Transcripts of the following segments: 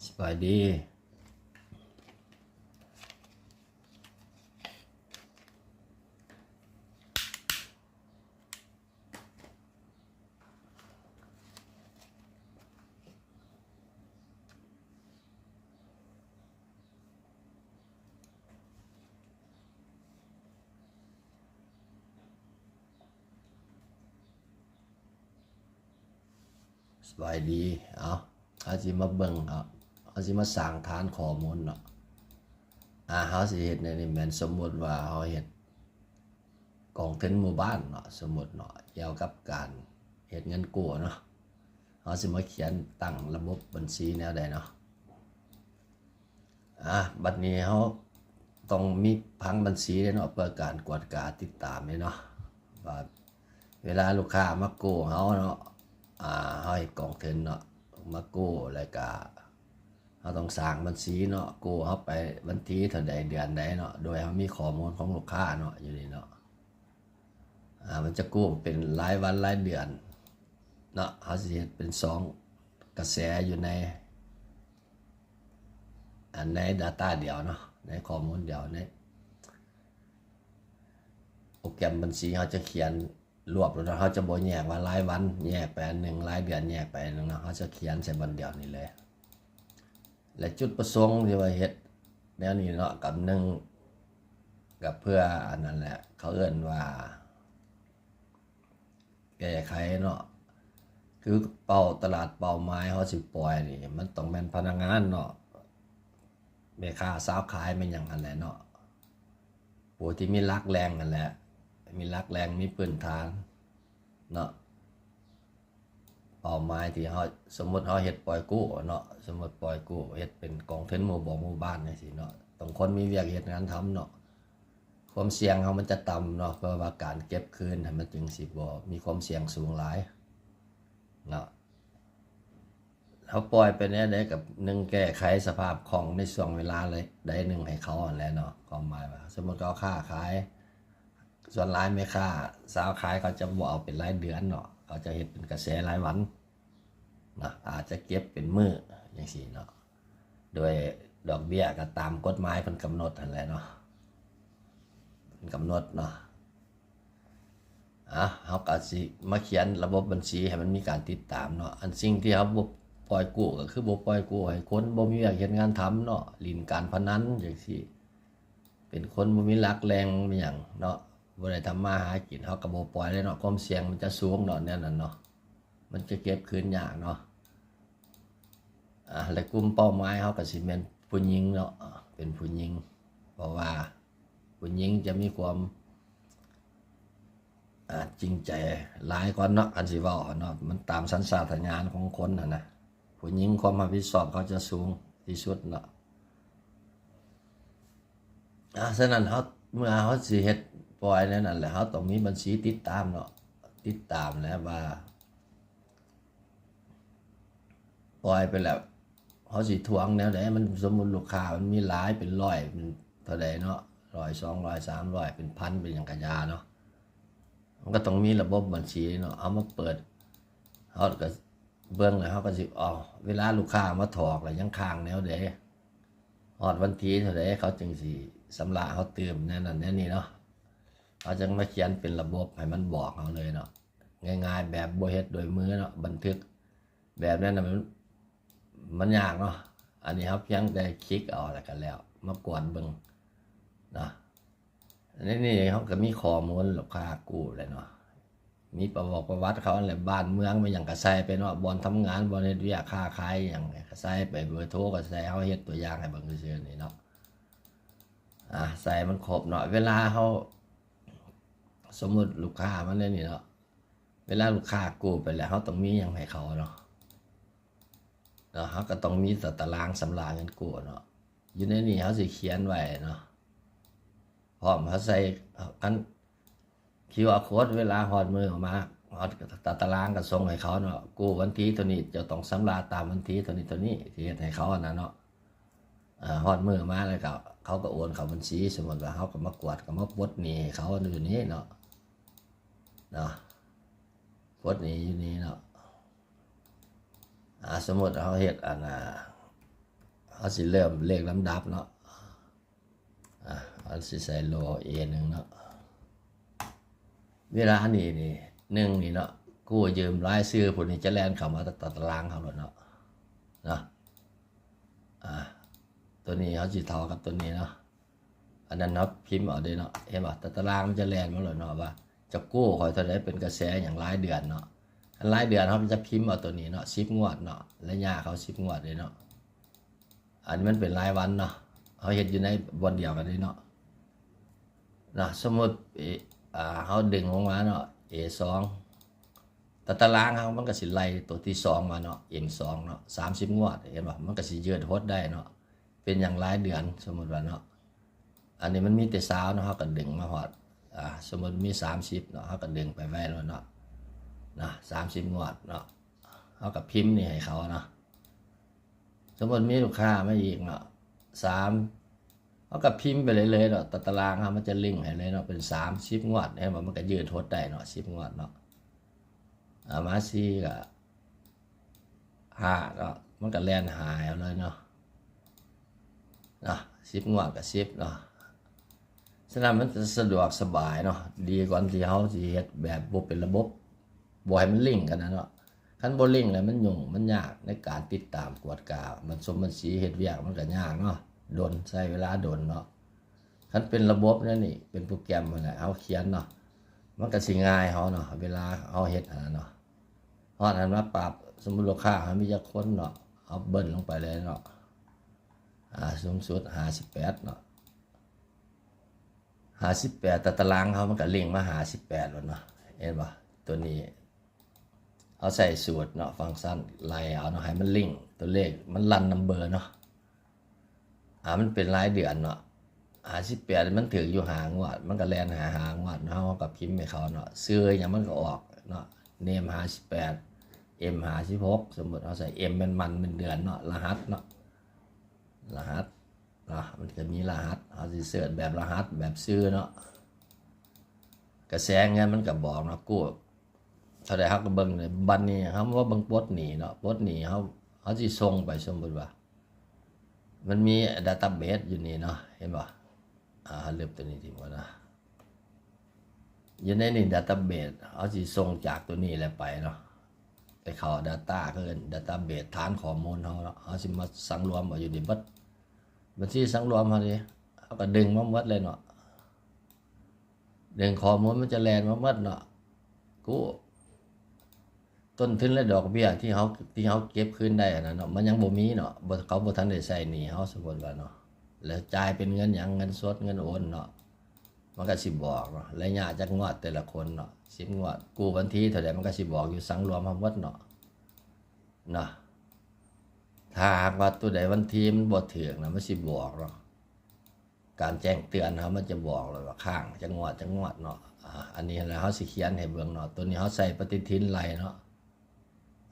ສະບາຍດີ. ສະບາຍດີ. ເອົາ ເຮົາຊິມາເບິ່ງ ເຮົາ ເຮົາຊິມາສ້າງຖານຂໍ້ມູນເນາະ. ອາ ເຮົາຊິເຮັດແນວນີ້ ແມ່ນສົມມຸດວ່າເຮົາເຮັດກອງທຶນໝູ່ບ້ານເນາະ ສົມມຸດເນາະ ກ່ຽວກັບການເຮັດເງິນກູ້ເນາະ. ເຮົາຊິມາຂຽນຕັ້ງລະບົບບັນຊີແນວໃດເນາະ. ອາ ບັດນີ້ເຮົາຕ້ອງມີຜັງບັນຊີເດ້ເນາະ ເພື່ອການກວດກາຕິດຕາມເດ້ເນາະ ວ່າເວລາລູກຄ້າມາກູ້ເຮົາເນາະ ອາ ເຮົາເຮັດກອງທຶນເນາະ ມາກູ້ ແລ້ວກະເຮົາຕ້ອງສ້າງບັນຊີເນາະ ກູ້ເຮົາໄປວັນທີເທົ່າໃດ ເດືອນໃດເນາະ ໂດຍເຮົາມີຂໍ້ມູນຂອງລູກຄ້າເນາະ ຢູ່ນີ້ເນາະ. ອາ ມັນຈະກູ້ເປັນລາຍວັນລາຍເດືອນເນາະ ເຮົາຊິເຮັດເປັນສອງກະແສຢູ່ໃນ ອັນໃນ data ດຽວເນາະ ໃນຂໍ້ມູນດຽວ ໃນໂປຣແກຣມບັນຊີ ເຮົາຈະຂຽນລວບໂລດເນາະ ເຮົາຈະບໍ່ແຍກວ່າລາຍວັນແຍກໄປອັນໜຶ່ງ ລາຍເດືອນແຍກໄປອັນໜຶ່ງເນາະ ເຮົາຈະຂຽນໃສ່ບ່ອນດຽວນີ້ເລີຍ. ແລະ ຈຸດປະສົງທີ່ວ່າເຮັດແນວນີ້ເນາະ ກັບໜຶ່ງ ກໍເພື່ອອັນນັ້ນແຫຼະ ເຂົາເອີ້ນວ່າ ແກ້ໄຂເນາະ ຄືເປົ້າຕະຫຼາດເປົ້າໝາຍເຮົາຊິປ່ອຍນີ້ ມັນຕ້ອງແມ່ນພະນັກງານເນາະ ແມ່ຄ້າຊາວຂາຍແມ່ນຫຍັງຫັ້ນແຫຼະເນາະ ຜູ້ທີ່ມີຫຼັກແຫຼ່ງຫັ້ນແຫຼະ ມີຫຼັກແຫຼ່ງ ມີພື້ນຖານເນາະ. ເປົ້າໝາຍທີ່ເຮົາ ສົມມຸດເຮົາເຮັດປ່ອຍກູ້ເນາະ ສົມມຸດປ່ອຍກູ້ ເຮັດເປັນກອງທຶນໝູ່ບໍ່ໝູ່ບ້ານຈັ່ງຊີ້ເນາະ ຕ້ອງຄົນມີວຽກເຮັດງານທຳເນາະ. ຄວາມສ່ຽງເຮົາມັນຈະຕ່ຳເນາະ ເພື່ອວ່າການເກັບຄືນຫັ້ນ ມັນຈຶ່ງຊິບໍ່ມີຄວາມສ່ຽງສູງຫຼາຍເນາະ. ເຮົາປ່ອຍໄປແນວໃດ ກັບໜຶ່ງ ແກ້ໄຂສະພາບຄ່ອງໃນຊ່ວງເວລາໃດໜຶ່ງໃຫ້ເຂົາຫັ້ນແຫຼະເນາະ. ຄວາມໝາຍວ່າ ສົມມຸດເຂົາຄ້າຂາຍ ສ່ວນຫຼາຍແມ່ຄ້າຊາວຂາຍເຂົາຈະບໍ່ເອົາເປັນລາຍເດືອນເນາະ ເຂົາຈະເຮັດເປັນກະແສລາຍວັນເນາະ ອາດຈະເກັບເປັນມື້ຈັ່ງຊີ້ເນາະ. ໂດຍດອກເບ້ຍກໍຕາມກົດໝາຍເພິ່ນກຳນົດຫັ້ນແຫຼະເນາະ ເພິ່ນກຳນົດເນາະ. ອາ ເຮົາກໍຊິມາຂຽນລະບົບບັນຊີໃຫ້ມັນມີການຕິດຕາມເນາະ. ອັນສິ່ງທີ່ເຮົາບໍ່ປ່ອຍກູ້ ກໍຄືບໍ່ປ່ອຍກູ້ໃຫ້ຄົນບໍ່ມີວຽກເຮັດງານທຳເນາະ ຫຼິ້ນການພະນັນຈັ່ງຊີ້ ເປັນຄົນບໍ່ມີຫຼັກແຫຼ່ງມີຫຍັງເນາະ ບໍ່ໄດ້ທຳມາຫາກິນ ເຮົາກໍບໍ່ປ່ອຍເລີຍເນາະ. ຄວາມສ່ຽງມັນຈະສູງເນາະ ແນວນັ້ນເນາະ ມັນຈະເກັບຄືນຍາກເນາະ. ອາ ແລະ ກຸ່ມເປົ້າໝາຍເຮົາກໍຊິແມ່ນຜູ້ຍິງເນາະ ເປັນຜູ້ຍິງ ເພາະວ່າຜູ້ຍິງຈະມີຄວາມ ອາ ຈິງໃຈຫຼາຍກວ່າເນາະ ຄັນຊິເວົ້າເນາະ ມັນຕາມສັນຊາດຕະຍານຂອງຄົນຫັ້ນນະ ຜູ້ຍິງຄວາມຮັບຜິດຊອບເຂົາຈະສູງທີ່ສຸດເນາະ. ອາ ສະນັ້ນເຮົາ ເມື່ອເຮົາຊິເຮັດປ່ອຍແນວນັ້ນແຫຼະ ເຮົາຕ້ອງມີບັນຊີຕິດຕາມເນາະ ຕິດຕາມແຫຼະວ່າ ປ່ອຍໄປແລ້ວ ເຮົາຊິທວງແນວໃດ? ມັນ ສົມມຸດລູກຄ້າມັນມີຫຼາຍເປັນຮ້ອຍ ເປັນເທົ່າໃດເນາະ ຮ້ອຍ ສອງຮ້ອຍ ສາມຮ້ອຍ ເປັນພັນ ເປັນຫຍັງກະຢ່າເນາະ ມັນກໍຕ້ອງມີລະບົບບັນຊີເນາະ. ເຮົາມາເປີດ ເຮົາກໍເບິ່ງແລ້ວ ເຮົາກໍຊິ ອໍ ເວລາລູກຄ້າມາຖອກແລ້ວຍັງຄ້າງແນວໃດ ຮອດວັນທີເທົ່າໃດເຂົາຈຶ່ງຊິຊຳລະເຮົາຕື່ມ ແນວນັ້ນແນວນີ້ເນາະ. ເຮົາຈຶ່ງມາຂຽນເປັນລະບົບໃຫ້ມັນບອກເຮົາເລີຍເນາະ ງ່າຍໆ ແບບບໍ່ເຮັດດ້ວຍມືເນາະ ບັນທຶກແບບນັ້ນນະ ມັນ ມັນຍາກເນາະ. ອັນນີ້ເຮົາພຽງແຕ່ຄລິກເອົາແລ້ວກໍແລ້ວ ມາກວດເບິ່ງເນາະ. ໃນນີ້ເຮົາກໍມີຂໍ້ມູນລູກຄ້າກູ້ແລ້ວເນາະ ມີປະຫວັດ ປະຫວັດເຂົາແຫຼະ ບ້ານເມືອງ ມີຫຍັງກໍໃສ່ໄປເນາະ ບ່ອນທຳງານ ບ່ອນເຮັດວຽກຄ້າຂາຍຫຍັງກໍໃສ່ໄປ ເບີໂທກໍໃສ່ ເຮົາເຮັດຕົວຢ່າງໃຫ້ເບິ່ງຊື່ໆນີ້ເນາະ. ອາ ໃສ່ມັນຄົບເນາະ ເວລາເຮົາ ສົມມຸດລູກຄ້າມາໃນນີ້ເນາະ ເວລາລູກຄ້າກູ້ໄປແລ້ວ ເຮົາຕ້ອງມີຫຍັງໃຫ້ເຂົາເນາະ ເນາະ ເຮົາກໍຕ້ອງມີຕາ ຕາລາງຊຳລະເງິນກູ້ເນາະ. ຢູ່ໃນນີ້ເຮົາຊິຂຽນໄວ້ເນາະ ພ້ອມເຮົາໃສ່ ຄັນ ຄິວອາໂຄດ ເວລາຮອດມື້ມາ ເຮົາຕາ ຕາລາງກໍສົ່ງໃຫ້ເຂົາເນາະ ກູ້ວັນທີເທົ່ານີ້ ເຈົ້າຕ້ອງຊຳລະຕາມວັນທີເທົ່ານີ້ ເທົ່ານີ້ ທີ່ເຮັດໃຫ້ເຂົາຫັ້ນນະເນາະ. ອາ ຮອດມື້ມາແລ້ວກໍ ເຂົາກໍໂອນເຂົ້າບັນຊີ ສົມມຸດວ່າເຮົາກໍມາກວດ ກໍມາປົດໜີ້ໃຫ້ເຂົາຢູ່ນີ້ເນາະ ເນາະ ປົດໜີ້ຢູ່ນີ້ເນາະ. ອາ ສົມມຸດເຮົາເຮັດອັນ ອາ ເຮົາຊິເລີ່ມລຽງລຳດັບເນາະ. ອາ ເຮົາຊິໃສ່ໂລ ເອ ໜຶ່ງເນາະ. ເວລານີ້ນີ້ ໜຶ່ງນີ້ເນາະ ກູ້ຢືມລາຍຊື່ຜູ້ນີ້ຈະແລ່ນເຂົ້າມາຕາຕະລາງເຮົາໂລດເນາະ ເນາະ. ອາ ຕົວນີ້ເຮົາຊິເທົ່າກັບຕົວນີ້ເນາະ. ອັນນັ້ນເຮົາພິມເອົາເດ້ເນາະ ເຫັນບໍ່? ຕາ ຕາລາງມັນຈະແລ່ນມາໂລດເນາະ ວ່າຈະກູ້ຂ້ອຍເທົ່າໃດ ເປັນກະແສຫຍັງລາຍເດືອນເນາະ. ຄັນລາຍເດືອນເຮົາຈະພິມເອົາຕົວນີ້ເນາະ ສິບງວດເນາະ ໄລຍະເຂົາສິບງວດເດ້ເນາະ. ອັນນີ້ມັນເປັນລາຍວັນເນາະ ເຮົາເຮັດຢູ່ໃນບ່ອນດຽວກັນເດ້ເນາະ ນະ. ສົມມຸດ ເອ ອາ ເຮົາດຶງລົງມາເນາະ ເອສອງ ຕາ ຕາລາງເຮົາມັນກະຊິໄລ່ຕົວທີສອງມາເນາະ ເອັມສອງເນາະ ສາມສິບງວດ ເຫັນບໍ່? ມັນກະຊິຍືດຫົດໄດ້ເນາະ ເປັນຫຍັງລາຍເດືອນ ສົມມຸດວ່າເນາະ. ອັນນີ້ມັນມີແຕ່ຊາວເນາະ ເຮົາກະດຶງມາຮອດ ອາ ສົມມຸດມີສາມສິບເນາະ ເຮົາກະດຶງໄປໄວ້ໂລດເນາະ ນະ ສາມສິບງວດເນາະ. ເຮົາກະພິມນີ້ໃຫ້ເຂົາເນາະ. ສົມມຸດມີລູກຄ້າມາອີກເນາະ ສາມ ເຮົາກະພິມໄປເລື້ອຍໆເນາະ ຕາ ຕາລາງເຮົາມັນຈະລິງໃຫ້ເລີຍເນາະ ເປັນສາມສິບງວດ ເຫັນບໍ່? ມັນກະຍືດຫົດໄດ້ເນາະ ສິບງວດເນາະ. ອາ ມາສີ່ກະຫ້າເນາະ ມັນກະແລ່ນຫາເຮົາເລີຍເນາະ ເນາະ ສິບງວດກະສິບເນາະ. ສະນັ້ນມັນຈະສະດວກສະບາຍເນາະ ດີກວ່າທີ່ເຮົາຊິເຮັດແບບບໍ່ເປັນລະບົບ ບໍ່ໃຫ້ມັນລິງກັນນະເນາະ. ຄັນບໍ່ລິງແລ້ວມັນຫຍຸ້ງ ມັນຍາກໃນການຕິດຕາມກວດກາ ບັນສົມບັນຊີເຮັດວຽກມັນກະຍາກເນາະ ດົນ ໃຊ້ເວລາດົນເນາະ. ຄັນເປັນລະບົບແນວນີ້ ເປັນໂປຣແກຣມຫັ້ນແຫຼະ ເຮົາຂຽນເນາະ ມັນກະຊິງ່າຍເຮົາເນາະ ເວລາເຮົາເຮັດຫັ້ນນະເນາະ. ຮອດຫັ້ນມາປັບ ສົມມຸດລູກຄ້າເຮົາມີຈັກຄົນເນາະ ເຮົາເບິ່ນລົງໄປເລີຍເນາະ ອາ ສູງສຸດຫ້າສິບແປດເນາະ. ຫ້າສິບແປດ ຕາຕະລາງເຮົາມັນກະລິງມາຫ້າສິບແປດໂລດເນາະ ເຫັນບໍ່? ຕົວນີ້ເຮົາໃຊ້ສູດເນາະ ຟັງຊັນໄລ່ເອົາເນາະ ໃຫ້ມັນລິງ ຕົວເລກມັນຣັນນຳເບີເນາະ. ອາ ມັນເປັນລາຍເດືອນເນາະ ຫ້າສິບແປດ ມັນຖືກຢູ່ຫ້າງວດ ມັນກະແລ່ນຫາຫ້າງວດເນາະ ເຮົາກະພິມໃຫ້ເຂົາເນາະ ຊື່ຫຍັງມັນກະອອກເນາະ ເນມຫ້າສິບແປດ ເອັມຫ້າສິບຫົກ ສົມມຸດເຮົາໃສ່ເອັມແມ່ນມັນ ແມ່ນເດືອນເນາະ ລະຫັດເນາະ ລະຫັດ ເນາະ ມັນກະມີລະຫັດ ເຮົາຊິເສີດແບບລະຫັດແບບຊື່ເນາະ ກະແສເງິນມັນກະບອກເນາະ ກູ້ເທົ່າໃດເຮົາກະເບິ່ງເລີຍ. ບັດນີ້ເຮົາມາເບິ່ງປົດໜີ້ເນາະ ປົດໜີ້ເຮົາ ເຮົາຊິສົ່ງໄປ ສົມມຸດວ່າມັນມີດາຕາເບສຢູ່ນີ້ເນາະ ເຫັນບໍ່? ອາ ເຮົາລຶບຕົວນີ້ຖິ້ມກ່ອນນະ. ຢູ່ໃນນີ້ດາຕາເບສ ເຮົາຊິສົ່ງຈາກຕົວນີ້ແຫຼະໄປເນາະ ໄປເຂົ້າດາຕາ ຄືເອີ້ນດາຕາເບສຖານຂໍ້ມູນເຮົາເນາະ ເຮົາຊິມາສັງລວມເອົາຢູ່ນີ້ເບິດ ບັນຊີສັງລວມເຮົານີ້ ເຮົາກະດຶງມາໝົດເລີຍເນາະ ດຶງຂໍ້ມູນມັນຈະແລ່ນມາໝົດເນາະ ກູ້ ຕົ້ນທຶນ ແລະ ດອກເບ້ຍທີ່ເຮົາ ທີ່ເຮົາເກັບຄືນໄດ້ຫັ້ນນະເນາະ ມັນຍັງບໍ່ມີເນາະ ບໍ່ ເຂົາບໍ່ທັນໄດ້ໃຊ້ໜີ້ເຮົາ ສົມມຸດວ່າເນາະ ແລ້ວຈ່າຍເປັນເງິນຫຍັງ ເງິນສົດ ເງິນໂອນເນາະ ມັນກະຊິບອກເນາະ ໄລຍະຈັກງວດແຕ່ລະຄົນເນາະ ສິບງວດ ກູ້ວັນທີເທົ່າໃດ ມັນກະຊິບອກຢູ່ ສັງລວມເຮົາໝົດເນາະ ນະ. ຖ້າຫາກວ່າຕົວໃດວັນທີມັນບໍ່ຖືກນະ ມັນຊິບອກເນາະ ການແຈ້ງເຕືອນເຮົາມັນຈະບອກເລີຍວ່າຄ້າງຈັກງວດ ຈັກງວດເນາະ. ອາ ອັນນີ້ແຫຼະເຮົາຊິຂຽນໃຫ້ເບິ່ງເນາະ ຕົວນີ້ເຮົາໃສ່ປະຕິທິນໄລ່ເນາະ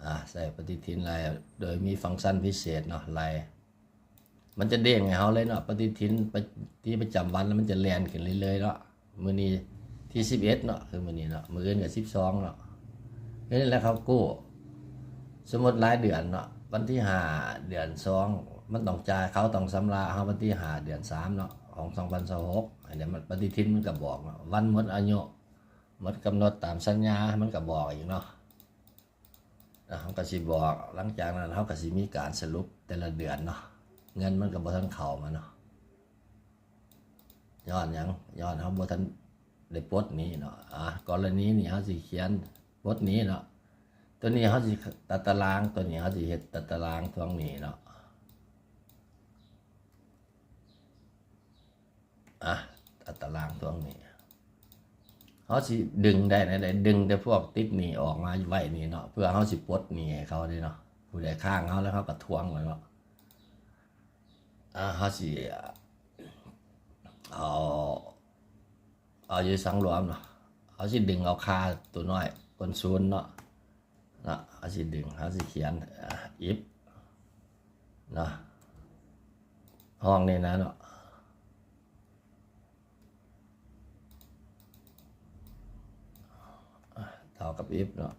ອາ ໃສ່ປະຕິທິນໄລ່ ໂດຍມີຟັງຊັນພິເສດເນາະ ໄລ່ ມັນຈະເດ້ງໃຫ້ເຮົາເລີຍເນາະ ປະຕິທິນ ປະ ທີ່ປະຈຳວັນ ແລ້ວມັນຈະແລ່ນຂຶ້ນເລື້ອຍໆເນາະ. ມື້ນີ້ທີສິບເອັດເນາະ ຄືມື້ນີ້ເນາະ ມື້ອື່ນກະສິບສອງເນາະ. ເຮັດແນວໃດເຂົາກູ້ ສົມມຸດລາຍເດືອນເນາະ ວັນທີຫ້າເດືອນສອງ ມັນຕ້ອງຈ່າຍ ເຂົາຕ້ອງຊຳລະເຮົາວັນທີຫ້າເດືອນສາມເນາະ ຂອງສອງພັນຊາວຫົກ ອັນນີ້ມັນປະຕິທິນມັນກະບອກເນາະ ວັນໝົດອາຍຸ ໝົດກຳນົດຕາມສັນຍາ ມັນກະບອກອີກເນາະ. ນະ ເຮົາກະຊິບອກ ຫຼັງຈາກນັ້ນເຮົາກະຊິມີການສະຫຼຸບແຕ່ລະເດືອນເນາະ ເງິນມັນກະບໍ່ທັນເຂົ້າມາເນາະ ຍ້ອນຫຍັງ? ຍ້ອນເຮົາບໍ່ທັນໄດ້ປົດໜີ້ເນາະ. ອາ ກໍລະນີນີ້ເຮົາຊິຂຽນປົດໜີ້ເນາະ ຕົວນີ້ເຮົາຊິຕາຕະລາງ ຕົວນີ້ເຮົາຊິເຮັດຕາຕະລາງທວງໜີ້ເນາະ. ອາ ຕາຕະລາງຕົວນີ້ ເຮົາຊິດຶງໄດ້ແນວໃດ? ດຶງແຕ່ພວກຕິດໜີ້ອອກມາໄວ້ນີ້ເນາະ ເພື່ອເຮົາຊິປົດໜີ້ໃຫ້ເຂົາເດ້ເນາະ. ຜູ້ໃດຄ້າງເຮົາແລ້ວເຮົາກະທວງແລ້ວເນາະ. ອາ ເຮົາຊິເອົາ ເອົາຢູ່ສັງລວມເນາະ ເຮົາຊິດຶງເອົາຄ່າຕົວນ້ອຍ ກົນສູນເນາະ. ເນາະ ເຮົາຊິດຶງ ເຮົາຊິຂຽນ ອາ if ເນາະ ຫ້ອງນີ້ນະເນາະ ເທົ່າກັບ if ເນາະ.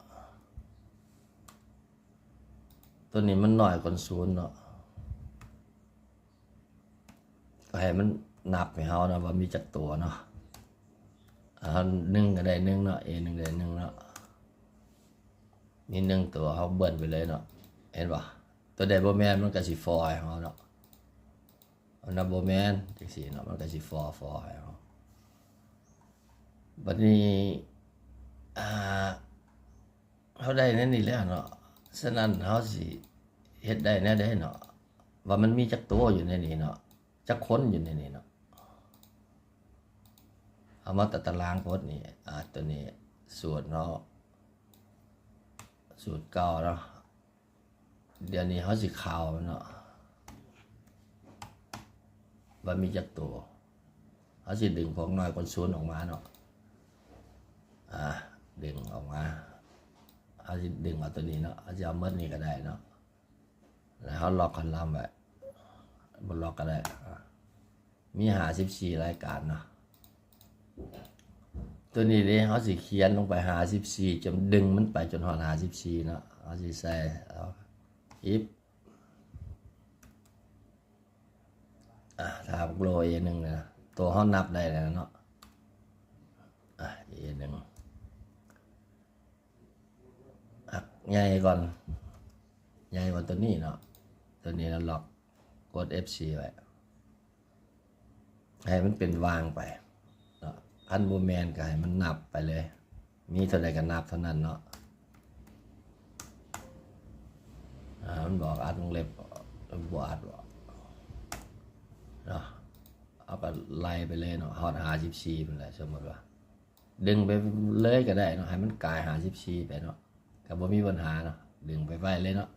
ຕົວນີ້ມັນນ້ອຍກວ່າສູນເນາະ ໃຫ້ມັນນັບໃຫ້ເຮົາເນາະ ວ່າມີຈັກຕົວເນາະ. ເອົາ ໜຶ່ງກໍໄດ້ໜຶ່ງເນາະ ເອໜຶ່ງໄດ້ໜຶ່ງເນາະ ມີໜຶ່ງຕົວ ເຮົາເບິ່ນໄປເລີຍເນາະ ເຫັນບໍ່? ຕົວໃດບໍ່ແມ່ນ ມັນກໍຊິຟໍໃຫ້ເຮົາເນາະ. ອັນນັ້ນບໍ່ແມ່ນ ຈັ່ງຊີ້ເນາະ ມັນກໍຊິຟໍ ຟໍໃຫ້ເຮົາ. ບັດນີ້ ອ່າ ເຮົາໄດ້ໃນນີ້ແລ້ວເນາະ ສະນັ້ນເຮົາຊິເຮັດໄດ້ແນວໃດເນາະ ວ່າມັນມີຈັກໂຕຢູ່ໃນນີ້ເນາະ ຈັກຄົນຢູ່ໃນນີ້ເນາະ. ເອົາມາແຕ່ຕາລາງກົດນີ້ ອ່າ ຕົວນີ້ສູດເນາະ ສູດເກົ່າເນາະ. ດຽວນີ້ເຮົາຊິເຂົ້າເນາະ ວ່າມີຈັກໂຕ ເຮົາຊິດຶງພວກນ້ອຍກວ່າສູນອອກມາເນາະ. ອ່າ ດຶງອອກມາ ເຮົາຊິດຶງເອົາຕົວນີ້ເນາະ ເຮົາຊິເອົາໝົດນີ້ກໍໄດ້ເນາະ ແລ້ວເຮົາລັອກຄອນລັມໄວ້ ບໍ່ລັອກກໍໄດ້. ມີຫ້າສິບສີ່ລາຍການເນາະ ຕົວນີ້ເດ້ ເຮົາຊິຂຽນລົງໄປຫ້າສິບສີ່ ຈົນດຶງມັນໄປຈົນຮອດຫ້າສິບສີ່ເນາະ. ເຮົາຊິໃສ່ ເອົາ if ອ່າ ຖ້າໂລເອໜຶ່ງນະ ຕົວເຮົານັບໄດ້ແລ້ວເນາະ ອ່າ ເອໜຶ່ງ ອ່ະ ໃຫຍ່ກ່ອນ ໃຫຍ່ກວ່າຕົວນີ້ເນາະ ຕົວນີ້ເນາະ ລັອກ ກົດເອັຟສີ່ໄວ້ ໃຫ້ມັນເປັນຫວ່າງໄປເນາະ. ຄັນບໍ່ແມ່ນກໍໃຫ້ມັນນັບໄປເລີຍ ມີເທົ່າໃດກໍນັບເທົ່ານັ້ນເນາະ. ອ່າ ມັນບອກອັດວົງເລັບ ບໍ່ອັດເນາະ ເຮົາກໍໄລ່ໄປເລີຍເນາະ ຮອດຫ້າສິບສີ່ພຸ້ນແຫຼະ ສົມມຸດວ່າ ດຶງໄປເລີຍກໍໄດ້ເນາະ ໃຫ້ມັນກາຍຫ້າສິບສີ່ໄປເນາະ ກໍບໍ່ມີບັນຫາເນາະ ດຶງໄປໄວ້ເລີຍເນາະ.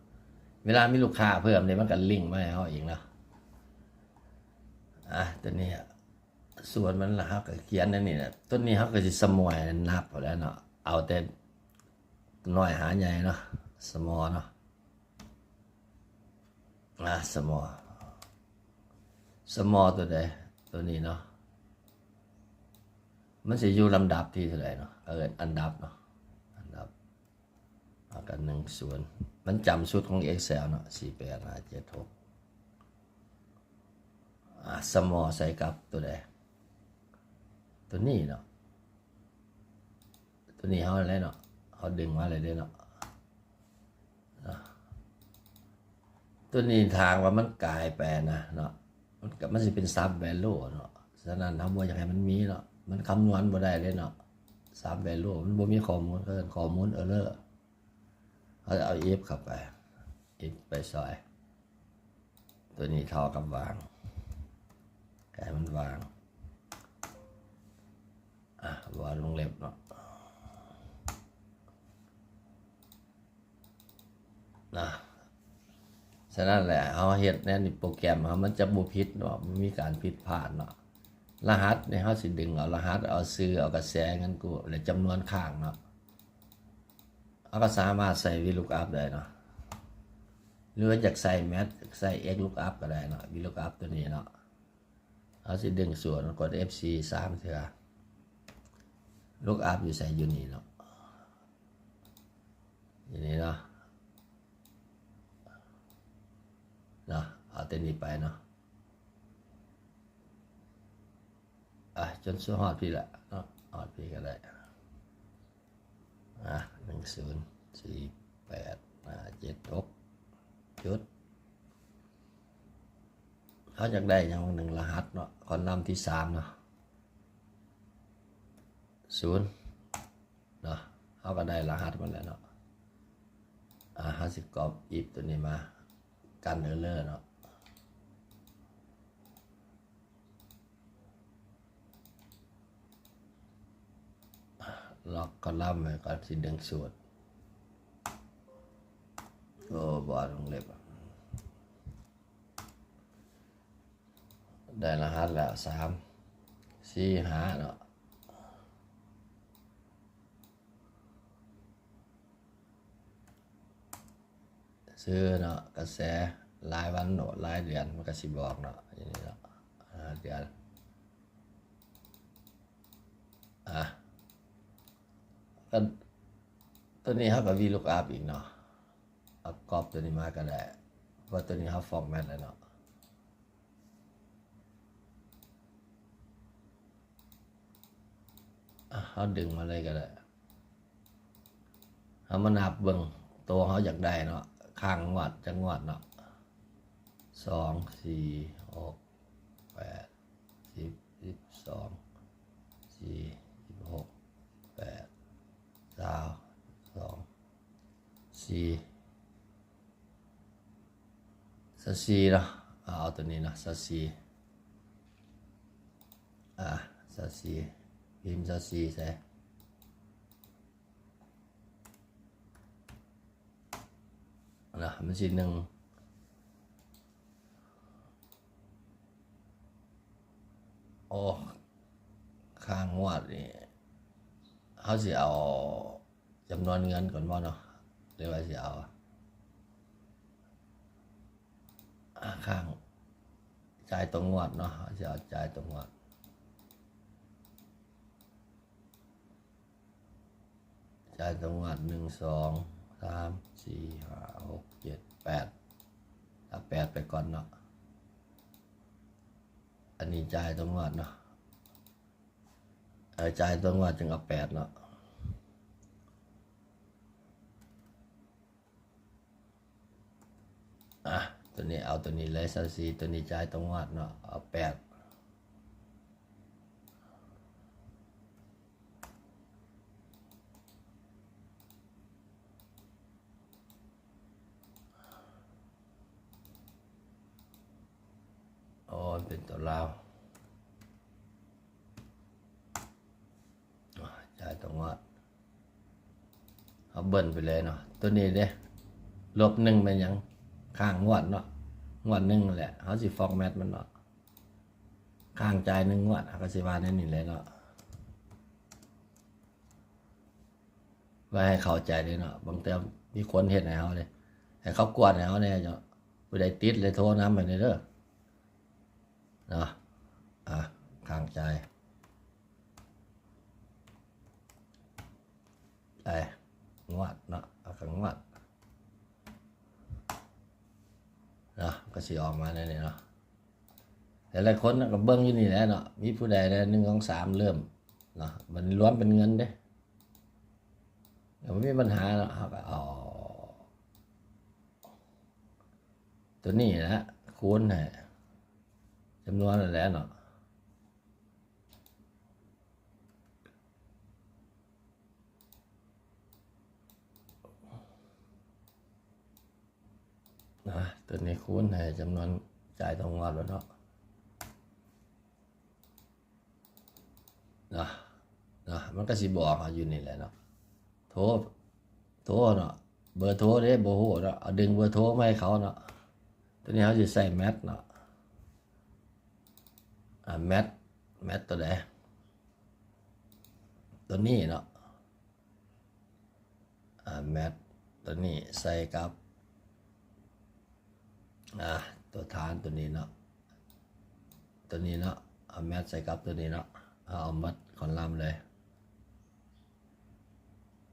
ເວລາມີລູກຄ້າເພີ່ມເດ ມັນກໍລິງມາໃຫ້ເຮົາເອງເນາະ. ອ່າ ຕົວນີ້ ສ່ວນມັນລະ ເຮົາກໍຂຽນອັນນີ້ນະ ຕົວນີ້ເຮົາກໍຊິສະໝອຍນັບເອົາແລ້ວເນາະ ເອົາແຕ່ນ້ອຍຫາໃຫຍ່ເນາະ ສະໝໍເນາະ. ອ່າ ສະໝໍ ສະໝໍຕົວໃດ? ຕົວນີ້ເນາະ ມັນຊິຢູ່ລຳດັບທີເທົ່າໃດເນາະ ເອີ້ນອັນດັບເນາະ ອັນດັບ ແລ້ວກໍໜຶ່ງສູນ ມັນຈຳຊຸດຂອງເອັກເຊວເນາະ ສີ່ແປດຫ້າເຈັດຫົກ. ອ່າ ສະໝໍໃສ່ກັບຕົວໃດ? ຕົວນີ້ເນາະ ຕົວນີ້ເຮົາແຫຼະເນາະ ເຮົາດຶງມາເລີຍເດ້ເນາະ. ເນາະ ຕົວນີ້ຖ້າຫາກວ່າມັນກາຍໄປນະເນາະ ມັນກໍ ມັນຊິເປັນຊັບແວລູເນາະ. ສະນັ້ນເຮົາບໍ່ຢາກໃຫ້ມັນມີເນາະ ມັນຄຳນວນບໍ່ໄດ້ເດ້ເນາະ ຊັບແວລູ ມັນບໍ່ມີຂໍ້ມູນ ເອີ້ນຂໍ້ມູນເອີເຣີ. ເຮົາຈະເອົາ if ເຂົ້າໄປ if ໄປຊ່ອຍ ຕົວນີ້ເທົ່າກັບຫວ່າງ ໃຫ້ມັນຫວ່າງ ອ່າ ວອນວົງເລັບເນາະ ນະ. ສະນັ້ນແຫຼະ ເຮົາເຮັດແນວນີ້ ໂປຣແກຣມເຮົາມັນຈະບໍ່ຜິດເນາະ ບໍ່ມີການຜິດພາດເນາະ. ລະຫັດນີ້ ເຮົາຊິດຶງເອົາລະຫັດ ເອົາຊື່ ເອົາກະແສເງິນກູ້ ແລະ ຈຳນວນຄ້າງເນາະ. ເຮົາກໍສາມາດໃສ່ VLOOKUP ໄດ້ເນາະ ຫຼືວ່າຢາກໃສ່ Math ໃສ່ X lookup ກໍໄດ້ເນາະ. VLOOKUP ຕົວນີ້ເນາະ ເຮົາຊິດຶງສວນ ກົດ F ສີ່ ສາມເທື່ອ. Lookup ຢູ່ໃສ? ຢູ່ນີ້ເນາະ ຢູ່ນີ້ເນາະ ເນາະ ເອົາແຕ່ນີ້ໄປເນາະ. ອ່ະ ຈົນຮອດພີ້ລະເນາະ ຮອດພີ້ກໍໄດ້. ອ່ະ ໜຶ່ງສູນ ສີ່ ແປດ ຫ້າ ເຈັດ ຫົກ ຈຸດ. ເຮົາຢາກໄດ້ຫຍັງໜຶ່ງລະຫັດເນາະ ຄອນລັມທີສາມເນາະ ສູນເນາະ ເຮົາກໍໄດ້ລະຫັດມາແລ້ວເນາະ. ອ່າ ເຮົາຊິກອບ if ຕົວນີ້ມາ ກັນເອີເຣີເນາະ. ລັອກຄອນລັມໄວ້ກ່ອນ ຊິດຶງສູດ. ໂອ້ ບໍ່ວອນວົງເລັບ ໄດ້ລະຫັດແລ້ວ ສາມ ສີ່ ຫ້າເນາະ. ຊື່ເນາະ ກະແສ ລາຍວັນເນາະ ລາຍເດືອນ ມັນກະຊິບອກເນາະ ນີ້ເນາະ ຫ້າເດືອນ. ອ່ະ ກໍຕົວນີ້ເຮົາກໍ VLOOKUP ອີກເນາະ ເອົາກອບຕົວນີ້ມາກໍໄດ້ ເພາະວ່າຕົວນີ້ເຮົາ format ແລ້ວເນາະ. ອ່ະ ເຮົາດຶງມາເລີຍກໍໄດ້. ເຮົາມານັບເບິ່ງໂຕເຮົາຢາກໄດ້ເນາະ, ຄ້າງງວດຈັກງວດເນາະ, ສອງ ສີ່ ຫົກ ແປດ ສິບ ສິບສອງ ສີ່ ສິບຫົກ ແປດ ຊາວ ສອງ ສີ່ ຊາວສີ່ເນາະ. ເອົາ ເອົາໂຕນີ້ເນາະ ຊາວສີ່ ອາ ຊາວສີ່ ພິມຊາວສີ່ໃສ່ນະ ມັນຊິໜຶ່ງ. ໂອ້ ຄ່າງວດນີ້ ເຮົາຊິເອົາ ຈຳນວນເງິນກ່ອນບໍ່ເນາະ ຫຼືວ່າຊິເອົາ ອາ ຄ້າງ ຈ່າຍຕໍ່ງວດເນາະ, ເຮົາຊິເອົາຈ່າຍຕໍ່ງວດ, ຈ່າຍຕໍ່ງວດ ໜຶ່ງ ສອງ ສາມ ສີ່ ຫ້າ ຫົກ ເຈັດ ແປດ ເອົາແປດໄປກ່ອນເນາະ. ອັນນີ້ຈ່າຍຕໍ່ງວດເນາະ. ເອີ ຈ່າຍຕົວງວດຈຶ່ງເອົາແປດເນາະ. ອາ ຕົວນີ້ເອົາຕົວນີ້ເລີຍ ຊາວສີ່ ຕົວນີ້ຈ່າຍຕົວງວດເນາະ ເອົາແປດ. ໂອ້ ເປັນຕົວລາວ ຈ່າຍຕົວງວດ ເຮົາເບິ່ນໄປເລີຍເນາະ. ຕົວນີ້ເດ້ ລົບໜຶ່ງແມ່ນຫຍັງ? ຄ້າງງວດເນາະ, ງວດໜຶ່ງນັ້ນແຫຼະ ເຮົາຊິຟໍແມັດມັນເນາະ. ຄ້າງຈ່າຍໜຶ່ງງວດ ເຮົາກໍຊິວ່າແນວນີ້ແຫຼະເນາະ. ວ່າໃຫ້ເຂົ້າໃຈເດ້ເນາະ, ບາງເທື່ອມີຄົນເຮັດໃຫ້ເຮົາເດ້ ໃຫ້ເຂົາກວດໃຫ້ເຮົາແດ່ເນາະ. ຜູ້ໃດຕິດແລ້ວໂທນຳໃຫ້ແດ່ເດີເນາະ. ອາ ຄ້າງຈ່າຍ ຈ່າຍງວດເນາະ, ເອົາກະງວດເນາະ, ກໍຊິອອກມາແນວນີ້ເນາະ. ຫຼາຍໆຄົນກໍເບິ່ງຢູ່ນີ້ແຫຼະເນາະ, ມີຜູ້ໃດແດ່ ໜຶ່ງ ສອງ ສາມ ເລີ່ມເນາະ, ມັນລວມເປັນເງິນເດ້ ກໍບໍ່ມີບັນຫາເນາະ. ເຮົາກໍເອົາຕົວນີ້ແຫຼະ ຄູນໃຫ້ຈຳນວນນັ້ນແຫຼະເນາະ. ນະ ຕົວນີ້ຄູນໃຫ້ຈຳນວນຈ່າຍຕໍ່ງວດແລ້ວເນາະ ນະ ນະ ມັນກໍຊິບອກເຮົາຢູ່ນີ້ແຫຼະເນາະ. ໂທ ໂທເນາະ, ເບີໂທເດ້ບໍ່ຮູ້ເນາະ, ເອົາດຶງເບີໂທມາໃຫ້ເຂົາເນາະ. ຕົວນີ້ເຮົາຊິໃສ່ແມັດເນາະ. ອາ ແມັດ ແມັດຕົວໃດ? ຕົວນີ້ເນາະ. ອາ ແມັດຕົວນີ້ໃສ່ກັບ ອາ ຕົວຖານຕົວນີ້ເນາະ, ຕົວນີ້ເນາະ, ເອົາແມັດໃສ່ກັບຕົວນີ້ເນາະ. ເຮົາເອົາໝົດຄອນລຳເລີຍ.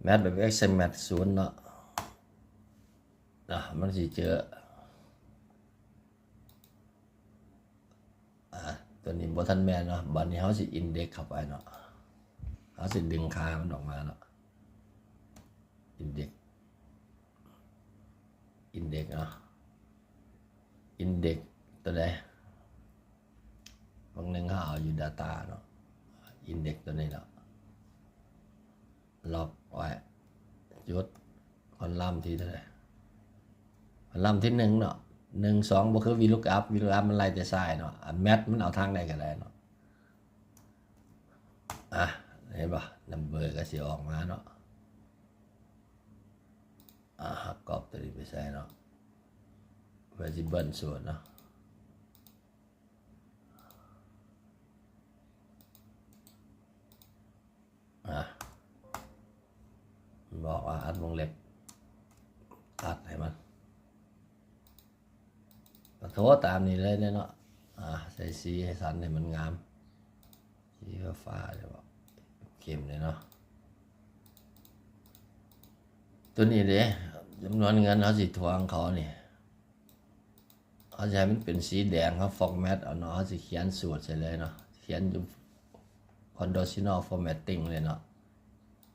ແມັດແບບເອັກໃສ່ແມັດສູນເນາະ, ນະ ມັນຊິເຈີ ອາ ຕົວນີ້ບໍ່ທັນແມ່ນເນາະ. ບາດນີ້ເຮົາຊິອິນເດັກເຂົ້າໄປເນາະ, ເຮົາຊິດຶງຄ່າມັນອອກມາເນາະ. ອິນເດັກ ອິນເດັກເນາະ, ອິນເດັກຕົວໃດ? ບາງໜຶ່ງເຮົາເອົາຢູ່ດາຕ້າເນາະ, ອິນເດັກຕົວນີ້ເນາະ. ລັອກໄວ້ ຈຸດ ຄອນລຳທີເທົ່າໃດ? ຄອນລຳທີໜຶ່ງເນາະ, ໜຶ່ງ ສອງ ບໍ່ຄື VLOOKUP, VLOOKUP ມັນໄລ່ແຕ່ຊ້າຍເນາະ, ອັນແມັດມັນເອົາທາງໃດກໍໄດ້ເນາະ. ອາ ເຫັນບໍ່? ນຳເບີກໍຊິອອກມາເນາະ. ອາ ຮັບກອບຕົວນີ້ໄປໃສ່ເນາະ, ເພື່ອຊິເບິ່ນສູດເນາະ. ອາ ບອກວ່າອັດວົງເລັບ ຕັດໃຫ້ມັນ ກໍໂທຕາມນີ້ເລີຍເນາະ. ອາ ໃສ່ສີໃຫ້ສັນໃຫ້ມັນງາມ, ສີຟ້າໆ ເລີຍບໍ ເຂັ້ມເລີຍເນາະ. ຕົວນີ້ເດ້ ຈຳນວນເງິນເຮົາຊິທວງເຂົານີ້ ເຮົາຊິໃຫ້ມັນເປັນສີແດງ, ເຮົາຟໍແມັດເອົາເນາະ, ເຮົາຊິຂຽນສູດໃສ່ເລີຍເນາະ, ຂຽນຢູ່ conditional formatting ເລີຍເນາະ.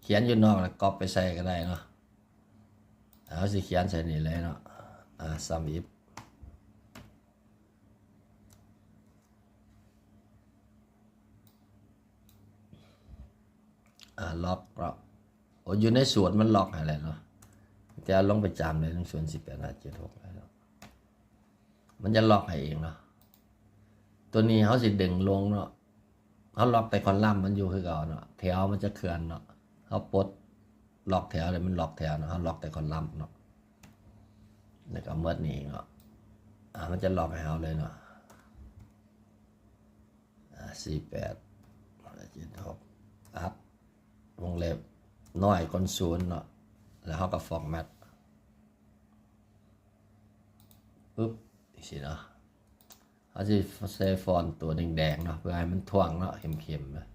ຂຽນຢູ່ນອກແລ້ວກັອບໄປໃສ່ກໍໄດ້ເນາະ. ເຮົາຊິຂຽນໃສ່ນີ້ເລີຍເນາະ. ອາ sum if ອາ log ເນາະ. ໂອ້ ຢູ່ໃນສູດມັນ log ໃຫ້ແລ້ວເນາະ. ແຕ່ເອົາລົງໄປຈຳໄດ້ ໜຶ່ງສູນສີ່ແປດຫ້າເຈັດຫົກ ໄດ້ເນາະ. ມັນຈະລັອກໃຫ້ເອງເນາະ. ຕົວນີ້ເຮົາຊິດຶງລົງເນາະ. ເຮົາລັອກແຕ່ຄອລັມມັນຢູ່ຄືເກົ່າເນາະ. ແຖວມັນຈະເຄື່ອນເນາະ. ເຮົາປົດລັອກແຖວເລີຍ ມັນລັອກແຖວເນາະ. ເຮົາລັອກແຕ່ຄອລັມເນາະ. ແລ້ວກໍໝົດນີ້ເນາະ. ອາ ມັນຈະລັອກໃຫ້ເຮົາເລີຍເນາະ. ອາ ສີ່ແປດ ເຈັດຫົກ ອັບ ວົງເລັບ ນ້ອຍກວ່າສູນເນາະ. ແລ້ວເຮົາກໍ format ປຶບ ຈັ່ງຊີ້ເນາະ. ເຮົາຊິໃສ່ຟອນຕົວແດງໆເນາະ ເພື່ອໃຫ້ມັນຖ່ວງເນາະ ເຂັມໆນະ.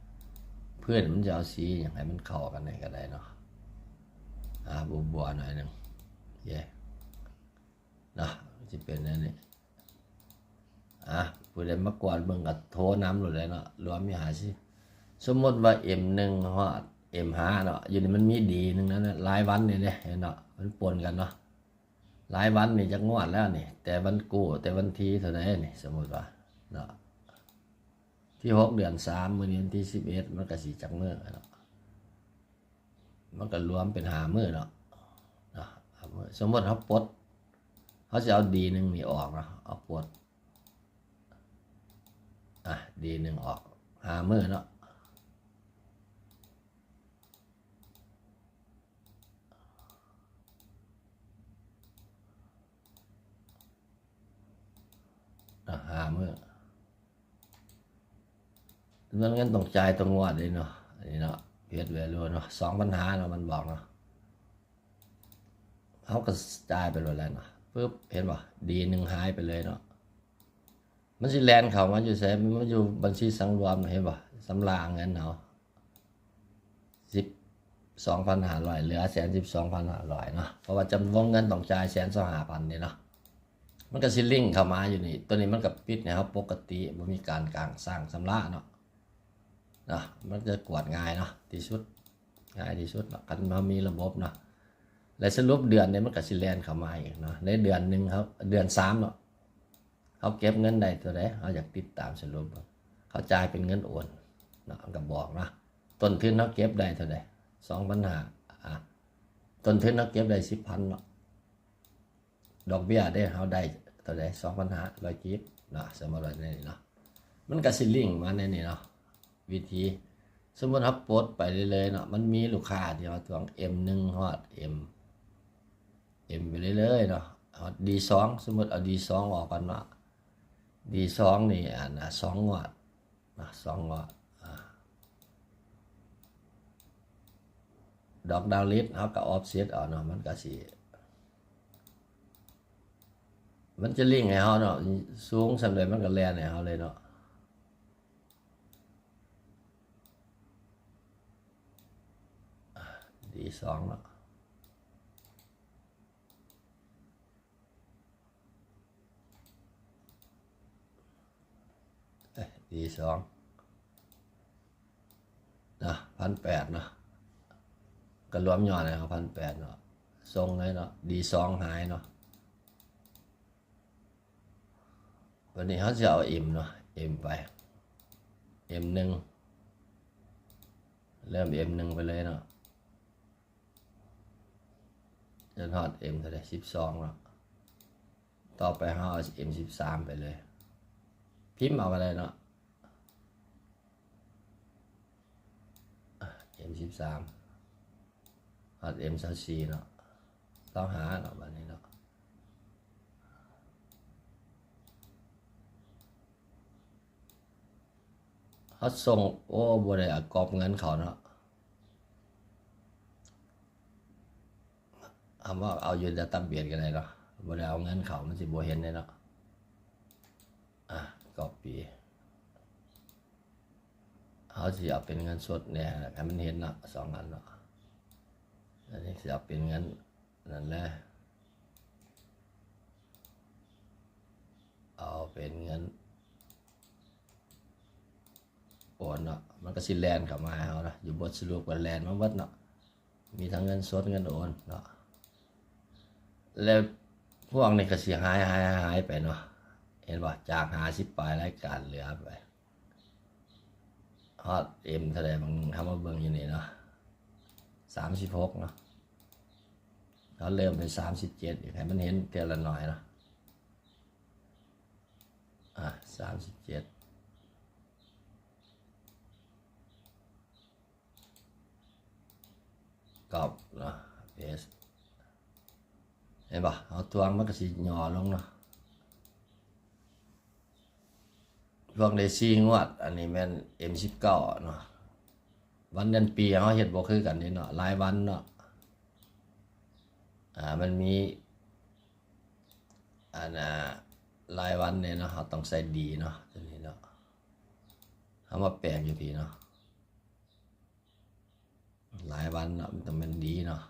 ພື້ນມັນຈະເອົາສີຫຍັງໃຫ້ມັນເຂົ້າກັນແດ່ກໍໄດ້ເນາະ. ອາ ບົວໆໜ້ອຍໜຶ່ງ ເຢ ເນາະ. ຊິເປັນແນວນີ້. ອາ ຜູ້ໃດມາກວດເບິ່ງກໍໂທນຳໂລດແຫຼະເນາະ. ລວມມີຫ້າສິບ ສົມມຸດວ່າ ເອັມໜຶ່ງ ຮອດ ເອັມຫ້າ ເນາະ. ຢູ່ນີ້ມັນມີ D ໜຶ່ງນັ້ນນະ ລາຍວັນນີ້ເດ້ ເຫັນເນາະ ມັນປົນກັນເນາະ. ລາຍວັນນີ້ຈັກງວດແລ້ວນີ້ ແຕ່ວັນກູ້ ແຕ່ວັນທີເທົ່າໃດນີ້ ສົມມຸດວ່າເນາະ ທີຫົກ ເດືອນສາມ ມື້ນີ້ວັນທີສິບເອັດ ມັນກໍຊິຈັກມື້ເນາະ. ມັນກໍລວມເປັນຫ້າມື້ເນາະ ເນາະ ຫ້າມື້. ສົມມຸດເຮົາປົດ ເຮົາຊິເອົາ D ໜຶ່ງນີ້ອອກເນາະ ເອົາປົດ ອາ D ໜຶ່ງອອກ ຫ້າມື້ເນາະ. ອາ ຫ້າມື້ ຈຳນວນເງິນຕ້ອງຈ່າຍຕໍ່ງວດເດ້ເນາະ. ອັນນີ້ເນາະ Face Value ເນາະ ສອງພັນຫ້າເນາະ ມັນບອກເນາະ. ເຮົາກໍຈ່າຍໄປໂລດແລ້ວເນາະ. ປຶບ ເຫັນບໍ່ D ໜຶ່ງຫາຍໄປເລີຍເນາະ. ມັນຊິແລ່ນເຂົ້າມາຢູ່ໃສ? ມັນຢູ່ບັນຊີສັງລວມ ເຫັນບໍ່? ຊຳລະເງິນເຮົາ ສິບສອງພັນຫ້າຮ້ອຍ ເຫຼືອແສນສິບສອງພັນຫ້າຮ້ອຍເນາະ. ເພາະວ່າຈຳນວນເງິນຕ້ອງຈ່າຍແສນຊາວຫ້າພັນເດ້ເນາະ. ມັນກໍຊິລິງເຂົ້າມາຢູ່ນີ້. ຕົວນີ້ມັນກໍປິດໃຫ້ເຮົາປົກກະຕິ ບໍ່ມີການຄ້າງຊາງຊຳລະເນາະ. ເນາະ ມັນຈະກວດງ່າຍເນາະ ທີ່ສຸດ ງ່າຍທີ່ສຸດເນາະ ຄັນເຮົາມີລະບົບເນາະ. ແລະສະຫຼຸບເດືອນນີ້ ມັນກໍຊິແລ່ນເຂົ້າມາອີກເນາະ ໃນເດືອນໜຶ່ງເຮົາ ເດືອນສາມເນາະ ເຮົາເກັບເງິນໄດ້ເທົ່າໃດ ເຮົາຢາກຕິດຕາມສະຫຼຸບເບິ່ງ ເຂົາຈ່າຍເປັນເງິນໂອນເນາະ ມັນກໍບອກເນາະ. ຕົ້ນທຶນເຮົາເກັບໄດ້ເທົ່າໃດ ສອງພັນຫ້າ ອາ ຕົ້ນທຶນເຮົາເກັບໄດ້ສິບພັນເນາະ. ດອກເບ້ຍເດ້ ເຮົາໄດ້ເທົ່າໃດ ສອງພັນຫ້າຮ້ອຍກີບເນາະ ສົມມຸດວ່າແນວນີ້ເນາະ. ມັນກໍຊິລິງມາໃນນີ້ເນາະ ວິທີ ສົມມຸດເຮົາປົດໄປເລື້ອຍໆເນາະ ມັນມີລູກຄ້າທີ່ເຮົາທວງ M ໜຶ່ງ ຮອດ M M ໄປເລື້ອຍໆເນາະ ຮອດ D ສອງ ສົມມຸດເອົາ D ສອງອອກກ່ອນເນາະ. D ສອງນີ້ ອັນນະ ສອງງວດ ນະ ສອງງວດ ອາ ດອກດາວລິດ ເຮົາກໍອອຟເຊັດເອົາເນາະ ມັນກໍຊິ ມັນຈະລິງໃຫ້ເຮົາເນາະ ສູງສ່ຳໃດມັນກໍແລ່ນໃຫ້ເຮົາເລີຍເນາະ. D ສອງເນາະ D ສອງເນາະ ພັນແປດເນາະ ກໍລວມຍອດໃຫ້ເຮົາ ພັນແປດເນາະ ສົ່ງເລີຍເນາະ D ສອງຫາຍເນາະ. ບັດນີ້ເຮົາຊິເອົາ M ເນາະ M ໄປ M ໜຶ່ງ ເລີ່ມ M ໜຶ່ງໄປເລີຍເນາະ ຈົນຮອດ M ເທົ່າໃດ ສິບສອງເນາະ. ຕໍ່ໄປເຮົາເອົາ M ສິບສາມໄປເລີຍ ພິມເອົາກໍໄດ້ເນາະ. ເອັມສິບສາມ ຮອດເອັມຊາວສີ່ເນາະ ຊາວຫ້າເນາະ ບາດນີ້ເນາະ ເຮົາສົ່ງ ໂອ້ ບໍ່ໄດ້ເອົາກອບເງິນເຂົ້າເນາະ. ເອົາມາເອົາຢູ່ database ກໍໄດ້ເນາະ ບໍ່ໄດ້ເອົາເງິນເຂົ້າ ມັນຊິບໍ່ເຫັນເດ້ເນາະ. ອາ copy ເຮົາຊິເອົາເປັນເງິນສົດແດ່ ໃຫ້ມັນເຫັນເນາະ ສອງອັນເນາະ. ອັນນີ້ຊິເອົາເປັນເງິນນັ້ນແຫຼະ ເອົາເປັນເງິນ ໂອນເນາະ ມັນກໍຊິແລ່ນເຂົ້າມາຫາເຮົາເນາະ ຢູ່ບົດສະຫຼຸບກໍແລ່ນມາເບິດເນາະ ມີທັງເງິນສົດເງິນໂອນເນາະ ແລ້ວພວກນີ້ກໍຊິຫາຍໆໆໄປເນາະ ເຫັນບໍ່ ຈາກຫ້າສິບປາຍລາຍການເຫຼືອໄປ ຮອດເອັມເທົ່າໃດ ເຮົາມາເບິ່ງຢູ່ນີ້ເນາະ ສາມສິບຫົກເນາະ ເຮົາເລີ່ມໄປສາມສິບເຈັດ ໃຫ້ມັນເຫັນເທື່ອລະໜ້ອຍເນາະ ອາ ສາມສິບເຈັດ ກັອບເນາະ ເພສ ເຫັນບໍ່ ເຮົາທວງມັນກໍຊິຫຍໍ້ລົງເນາະ ພວກໄດ້ສີ່ງວດ ອັນນີ້ແມ່ນເອັມສິບເກົ້າເນາະ ວັນເດືອນປີເຮົາເຮັດບໍ່ຄືກັນເດ້ເນາະ ລາຍວັນເນາະ ອາ ມັນມີ ອັນ ອາ ລາຍວັນເດ້ເນາະ ເຮົາຕ້ອງໃສ່ດີເນາະ ຕົວນີ້ເນາະ ເຮົາມາແປງຢູ່ພີ້ເນາະ ລາຍວັນເນາະ ມັນຕ້ອງແມ່ນດີເນາະ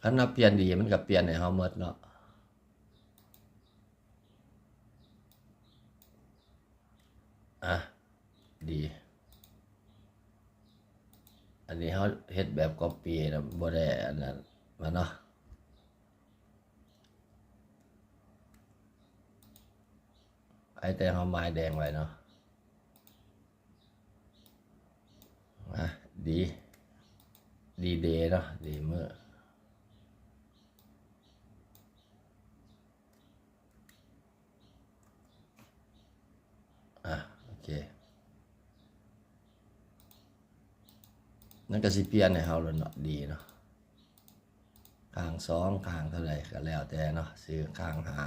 ຄັນເຮົາປ່ຽນດີ ມັນກໍປ່ຽນໃຫ້ເຮົາໝົດເນາະ ອາ ດີ ອັນນີ້ເຮົາເຮັດແບບກັອບປີ້ນະ ບໍ່ໄດ້ອັນນັ້ນມາເນາະ ໃຫ້ແຕ່ເຮົາໝາຍແດງໄວ້ເນາະ ອາ ດີ ດີເດເນາະ ດີມື້ ອາ ໂອເຄ ມັນກໍຊິປ່ຽນໃຫ້ເຮົາແລ້ວເນາະ ດີເນາະ ຂ້າງສອງ ຂ້າງເທົ່າໃດກໍແລ້ວແຕ່ເນາະ ຊື່ຂ້າງຫ້າ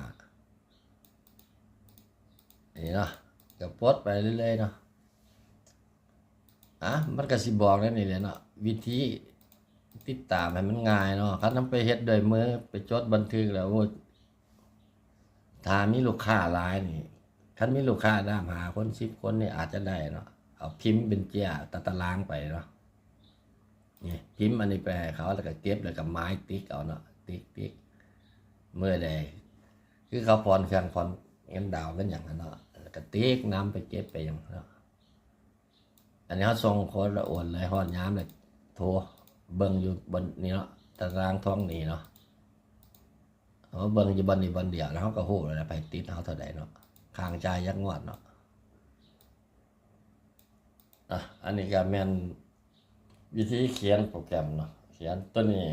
ນີ້ເນາະ ກໍປົດໄປເລື້ອຍໆເນາະ ອາ ມັນກໍຊິບອກແນວນີ້ແຫຼະເນາະ ວິທີຕິດຕາມໃຫ້ມັນງ່າຍເນາະ ຄັນເຮົາໄປເຮັດດ້ວຍມື ໄປຈົດບັນທຶກແລ້ວ ໂອ້ ຖ້າມີລູກຄ້າຫຼາຍນີ້ ຄັນມີລູກຄ້ານຳຫ້າຄົນສິບຄົນນີ້ອາດຈະໄດ້ເນາະ ເອົາພິມເປັນເຈ້ຍຕາຕະລາງໄປເນາະ ນີ້ພິມອັນນີ້ໄປໃຫ້ເຂົາ ແລ້ວກໍເກັບ ແລ້ວກໍໝາຍຕິກເອົາເນາະ ຕິກໆ ມື້ໃດ ຄືເຂົາຜ່ອນເຄື່ອງຜ່ອນເງິນດາວເປັນຫຍັງຫັ້ນເນາະ ແລ້ວກໍຕິກນຳໄປເກັບໄປຫຍັງເນາະ ອັນນີ້ເຮົາສົ່ງໂຄດແລ້ວໂອນເລີຍ ຮອດຍາມແລ້ວໂທເບິ່ງຢູ່ບ່ອນນີ້ເນາະ ຕາຕະລາງທວງໜີ້ເນາະ ເຮົາເບິ່ງຢູ່ບ່ອນນີ້ບ່ອນດຽວ ແລ້ວເຮົາກໍຮູ້ແລ້ວ ໃຜຕິດເຮົາເທົ່າໃດເນາະ ຄ້າງຈ່າຍຈັກງວດເນາະ ອາ ອັນນີ້ກໍແມ່ນວິທີຂຽນໂປຣແກຣມເນາະ ຂຽນຕົວນີ້